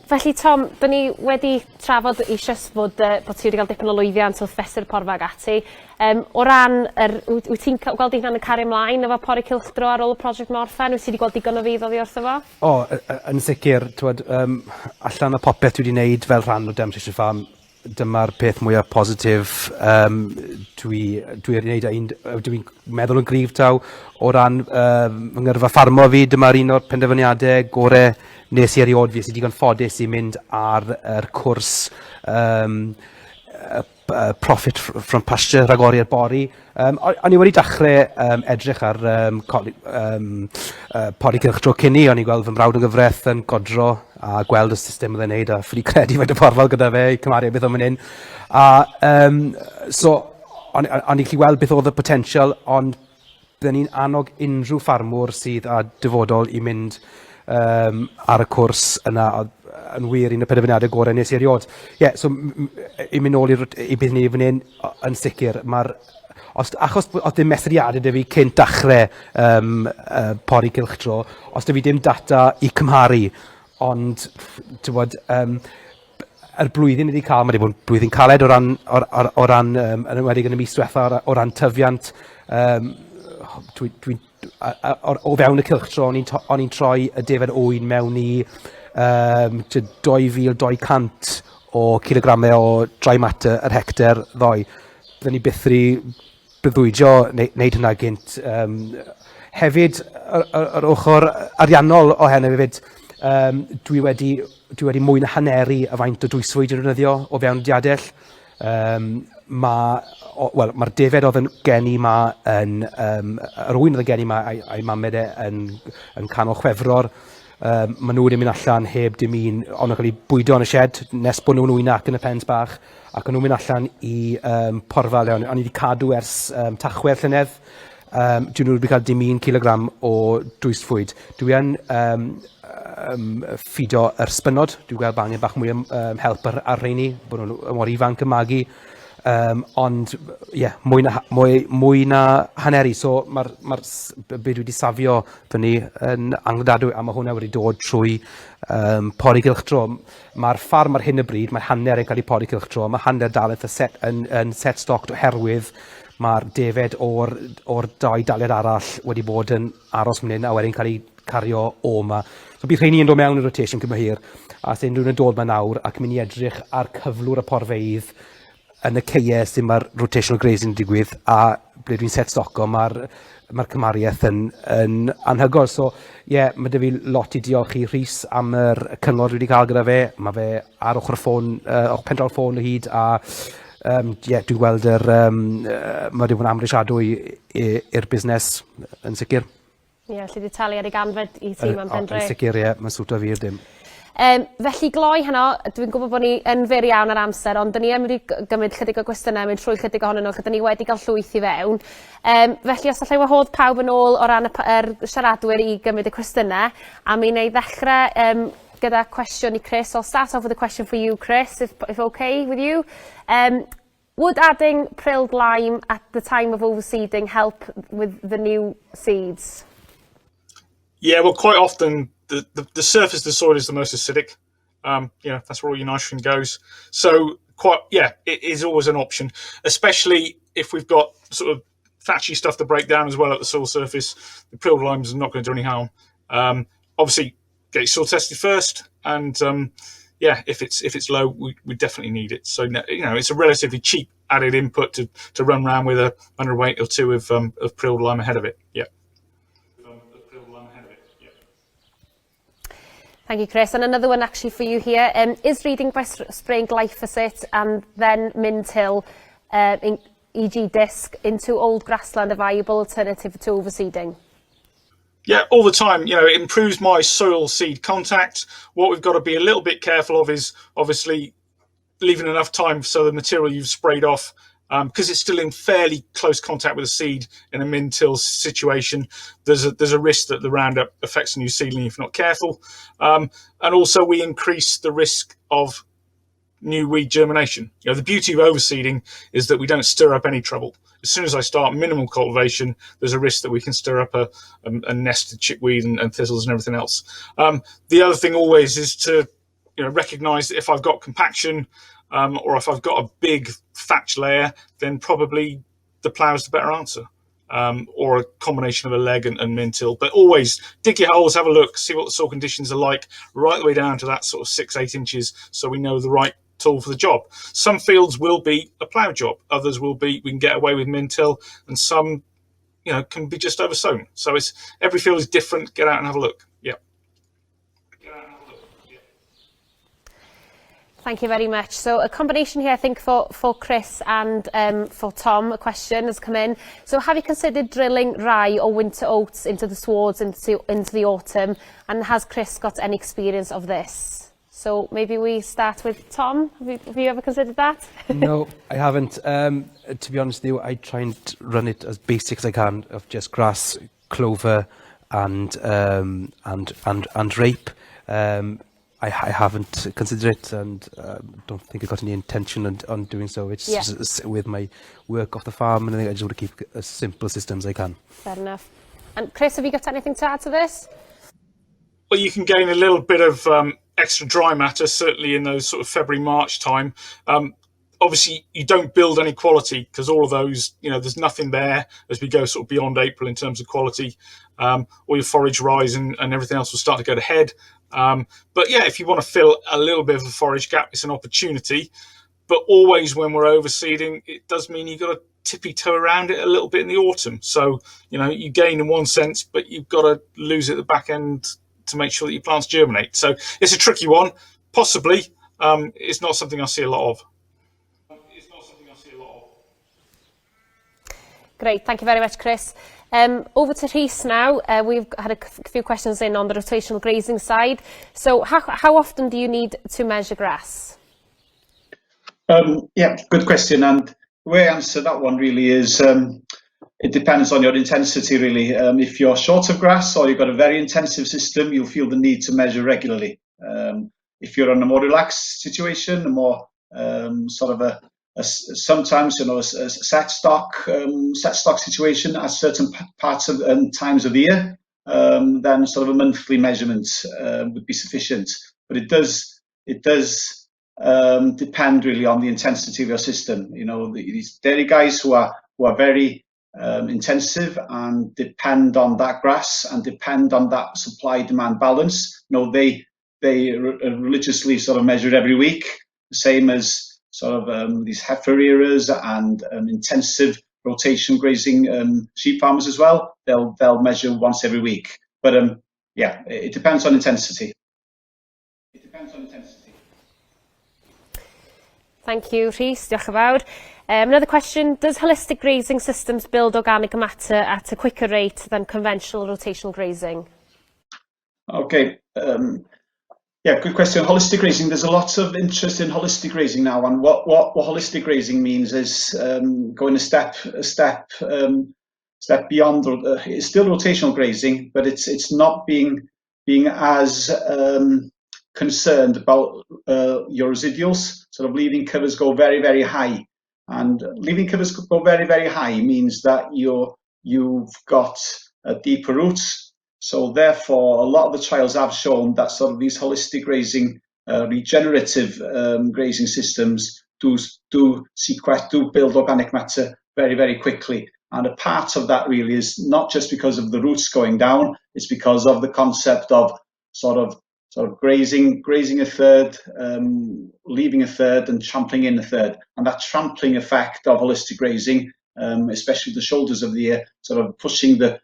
Felly Tom, dyn ni wedi trafod eisoes bod ti wedi cael dipyn o lwyddiant wrth fesur porfa ag ati. O ran, wyt ti'n gweld dy hunan yn cario ymlaen efo pori cylchdro ar ôl y prosiect 'ma orffen? Wyt ti wedi gweld digon o fudd oddi wrtho fo? O, yn sicr, t'wod, allan o popeth dwi 'di wneud fel rhan o Demonstration Farm, dyma'r peth mwyaf positif dwi wedi wneud a un dwi'n meddwl yn gryf taw o ran fy ngyrfa ffarmo fi, dyma'r un o'r penderfyniadau gore nes i erioed. Fues i digon ffodus i mynd ar yr cwrs Profit from Pasture rhagori ar bori. O'n i wedi dechrau edrych ar pori cylchdro cyn 'ny. O'n i'n gweld fy mrawd yn gyfraith yn godro a gweld y system oedd e'n neud a ffili credu faint o porfol gyda fe i cymharu â beth o'n fan hyn. A so o'n i'n gallu gweld beth oedd y potensial, ond bydden ni'n annog unrhyw ffarmwr sydd â dyfodol i mynd ar y cwrs yna. Oedd yn wir un o'r penderfyniadau gorau nes i erioed. Ie, yeah, so i mynd nôl i beth ni fan hyn, yn sicr, mae'r os, achos oedd dim mesuriadau 'da fi cyn dechrau pori cylchdro, os 'da fi dim data i cymharu, ond, ti'n bod, yr blwyddyn ni wedi cael, mae wedi bod yn blwyddyn caled o ran, o ran yn enwedig yn y mis diwetha, o ran tyfiant. Dwi, o fewn y cylchdro, o'n i'n troi y defaid oen mewn i 2,200 o cilogramau o dry matter yr hectar ddoe. Byddwn ni byth wedi breuddwydio wneud hynna gynt. Hefyd, yr ochr ariannol o hyn hefyd, dwi wedi mwy na haneru y faint o dwysfwyd yn defnyddio o fewn y diadell. Wel, mae'r defaid oedd yn geni 'ma yn, yr ŵyn oedd yn geni 'ma a'i mamed e yn canol Chwefror, maen nhw wedi mynd allan heb dim un, ond yn cael eu bwydo yn y sied nes bod nhw'n wyna ac yn y pens bach, ac o'n nhw'n mynd allan i porfa le o'n i wedi cadw ers Tachwedd llynedd. Dyn nhw wedi cael dim un kilogram o dwysfwyd. Dwi yn ffido yr sbynnod, dwi'n gweld bod angen bach mwy o help ar rheini, bod nhw'n mor ifanc yn magu. Ond ie, yeah, mwy na haneru. So mae'r be dwi wedi safio fyny yn angredadwy, a mae hwnna wedi dod trwy pori gylchdro. Mae'r ffarm ar hyn o bryd, mae hanner yn cael ei pori cylchdro, mae hanner dal yn set, yn set stocked oherwydd mae'r defed o'r dau daliad arall wedi bod yn aros fan hyn a wedyn cael ei cario o 'ma. So bydd rheini yn dod mewn i rotation cyn bo hir, a os unrhyw un yn dod 'ma nawr ac yn mynd i edrych ar cyflwr y porfeydd yn y ceie sydd mae'r rotational grazing yn digwydd a ble dwi'n set stoco, mae'r cymhariaeth yn anhygoel. So ie, yeah, mae 'da fi lot i diolch i Rhys am yr cyngor dwi wedi cael gyda fe. Mae fe ar ochr y ffôn, pen draw'r ffôn o hyd a yeah, dwi'n gweld yr, mae wedi bod yn amhrisiadwy i'r busnes yn sicr. Ie, yeah, allu di talu ar ei ganfed i tîm am Pendre. Yn sicr, ie, yeah, mae'n swto fi i'r dim. Felly gloi heno, dwi'n gwybod bod ni yn fyr iawn ar amser, ond dyn ni yn mynd i gymryd chydig o gwestiynau, mynd trwy chydig ohonyn nhw, lle dyn ni wedi cael llwyth i fewn. Felly os allai wahodd pawb yn ôl o ran y, yr siaradwyr i gymryd y cwestiynau, a mi wna i ddechrau gyda cwestiwn i Chris. I'll start off with a question for you, Chris, if okay with you. Would adding prilled lime at the time of overseeding help with the new seeds? Yeah, well, quite often the surface of the soil is the most acidic. That's where all your nitrogen goes. So it is always an option, especially if we've got sort of thatchy stuff to break down as well at the soil surface. The prilled lime is not going to do any harm. Obviously, get your soil tested first, and if it's low, we definitely need it. So it's a relatively cheap added input to run around with a hundredweight or two of prilled lime ahead of it. Yeah. Thank you, Chris. And another one actually for you here. Is reeding by spraying glyphosate and then min-till, in, for example disc, into old grassland a viable alternative to overseeding? Yeah, all the time. It improves my soil seed contact. What we've got to be a little bit careful of is obviously leaving enough time so the material you've sprayed off, because it's still in fairly close contact with the seed in a min-till situation, there's a risk that the Roundup affects the new seedling if not careful. And also we increase the risk of new weed germination. The beauty of overseeding is that we don't stir up any trouble. As soon as I start minimal cultivation, there's a risk that we can stir up a nest of chickweed and thistles and everything else. The other thing always is to recognize that if I've got compaction, or if I've got a big thatch layer, then probably the plough is the better answer, or a combination of a leg and min-till. But always dig your holes, have a look, see what the soil conditions are like, right the way down to that sort of 6-8 inches, so we know the right tool for the job. Some fields will be a plough job, others will be, we can get away with min-till, and some can be just oversown. So every field is different. Get out and have a look. Yeah. Get out and have a look. Yeah. Thank you very much. So a combination here, I think, for Chris and for Tom, a question has come in. So have you considered drilling rye or winter oats into the swards into the autumn? And has Chris got any experience of this? So maybe we start with Tom. Have you ever considered that? No, I haven't. To be honest with you, I try and run it as basic as I can of just grass, clover, and rape. I haven't considered it, and don't think I've got any intention on doing so. It's just with my work off the farm, and I think I just want to keep as simple system as I can. Fair enough. And Chris, have you got anything to add to this? Well, you can gain a little bit of extra dry matter, certainly in those sort of February, March time. Obviously, you don't build any quality because all of those, there's nothing there as we go sort of beyond April in terms of quality. All your forage rise and everything else will start to go to head. But if you want to fill a little bit of a forage gap, it's an opportunity. But always when we're overseeding, it does mean you've got to tippy toe around it a little bit in the autumn. So, you gain in one sense, but you've got to lose it at the back end to make sure that your plants germinate. So it's a tricky one. Possibly. It's not something I see a lot of. It's not something I see a lot of. Great, thank you very much, Chris. Over to Rhys now. We've had a few questions in on the rotational grazing side. So how often do you need to measure grass? Yeah, good question. And the way I answer that one really is it depends on your intensity, really. If you're short of grass or you've got a very intensive system, you'll feel the need to measure regularly. If you're on a more relaxed situation, a more sort of a sometimes, you know, a set stock, set stock situation at certain parts of times of the year, then sort of a monthly measurement would be sufficient. But it does depend really on the intensity of your system. These dairy guys who are very intensive and depend on that grass and depend on that supply-demand balance, they religiously sort of measure it every week, the same as sort of these heifer rearers and intensive rotation grazing sheep farmers as well. They'll measure once every week. But it depends on intensity. It depends on intensity. Thank you, Rhys. Diolch yn fawr. Another question, does holistic grazing systems build organic matter at a quicker rate than conventional rotational grazing? Okay. Yeah, good question. Holistic grazing, there's a lot of interest in holistic grazing now. And what holistic grazing means is going a step beyond. It's still rotational grazing, but it's not being as concerned about your residuals, sort of leaving covers go very, very high. And leaving covers go very, very high means that you've got deeper roots. So therefore, a lot of the trials have shown that sort of these holistic grazing, regenerative grazing systems do build organic matter very, very quickly. And a part of that really is not just because of the roots going down, it's because of the concept of sort of grazing a third, leaving a third, and trampling in a third. And that trampling effect of holistic grazing, especially the shoulders of the ear, sort of pushing the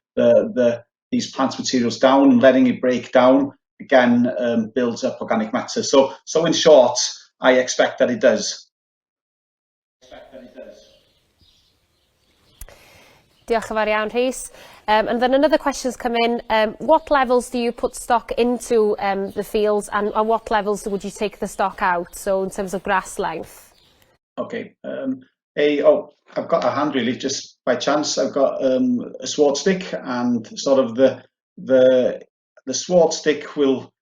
these plant materials down and letting it break down, again, builds up organic matter. So in short, I expect that it does. Expect that it does. Diolch yn fawr iawn, Rhys. And then another question's come in. What levels do you put stock into the fields and what levels would you take the stock out? So in terms of grass length. Okay. Oh, I've got a hand really, just by chance. I've got a sward stick and sort of the sward stick will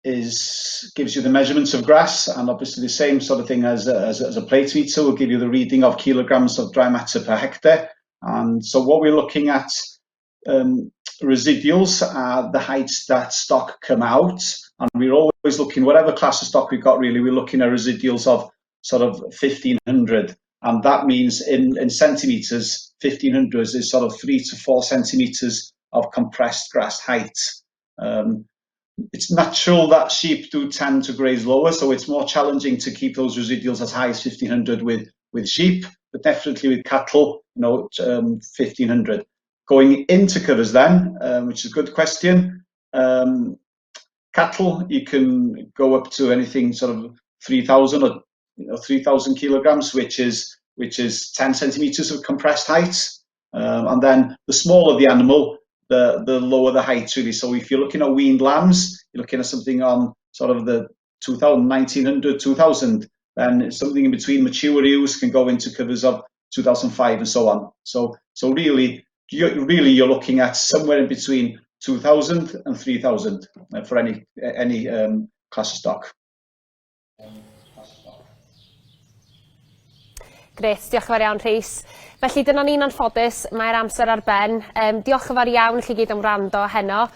is gives you the measurements of grass, and obviously the same sort of thing as a plate meter will give you the reading of kilograms of dry matter per hectare. And so what we're looking at, residuals are the heights that stock come out, and we're always looking, whatever class of stock we've got really, we're looking at residuals of sort of 1500, and that means in centimeters, 1500 is sort of 3 to 4 centimeters of compressed grass height. It's natural that sheep do tend to graze lower, so it's more challenging to keep those residuals as high as 1500 with sheep, but definitely with cattle, 1500. Going into covers then, which is a good question. Cattle, you can go up to anything sort of 3,000 or 3,000 kilograms, which is 10 centimeters of compressed height. And then the smaller the animal, the lower the height really. So if you're looking at weaned lambs, you're looking at something on sort of the 2000, 1900, 2000, then something in between. Mature ewes can go into covers of 2005 and so on. So really you're looking at somewhere in between 2000 and 3000 for any class of stock. Grêt, diolch yn fawr iawn, Rhys. Felly dyna ni'n anffodus, mae'r amser ar ben. Diolch yn fawr iawn i chi gyd am wrando heno.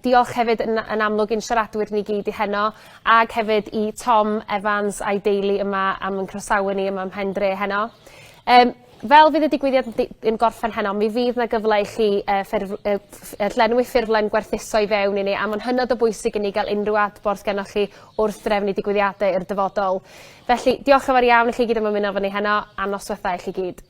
Diolch hefyd yn amlwg i'n siaradwyr ni gyd i heno, ag hefyd i Tom Evans a'i deulu yma am yn croesawu ni yma ym Mhendre heno. Fel fydd y digwyddiad yn gorffen heno, mi fydd 'na gyfle i chi llenwi ffurflen gwerthuso i fewn i ni, a ma'n hynod o bwysig i ni gael unrhyw adborth gennoch chi wrth drefnu digwyddiadau i'r dyfodol. Felly, diolch yn fawr iawn i chi gyd am ymuno efo ni heno, a noswaith dda i chi gyd.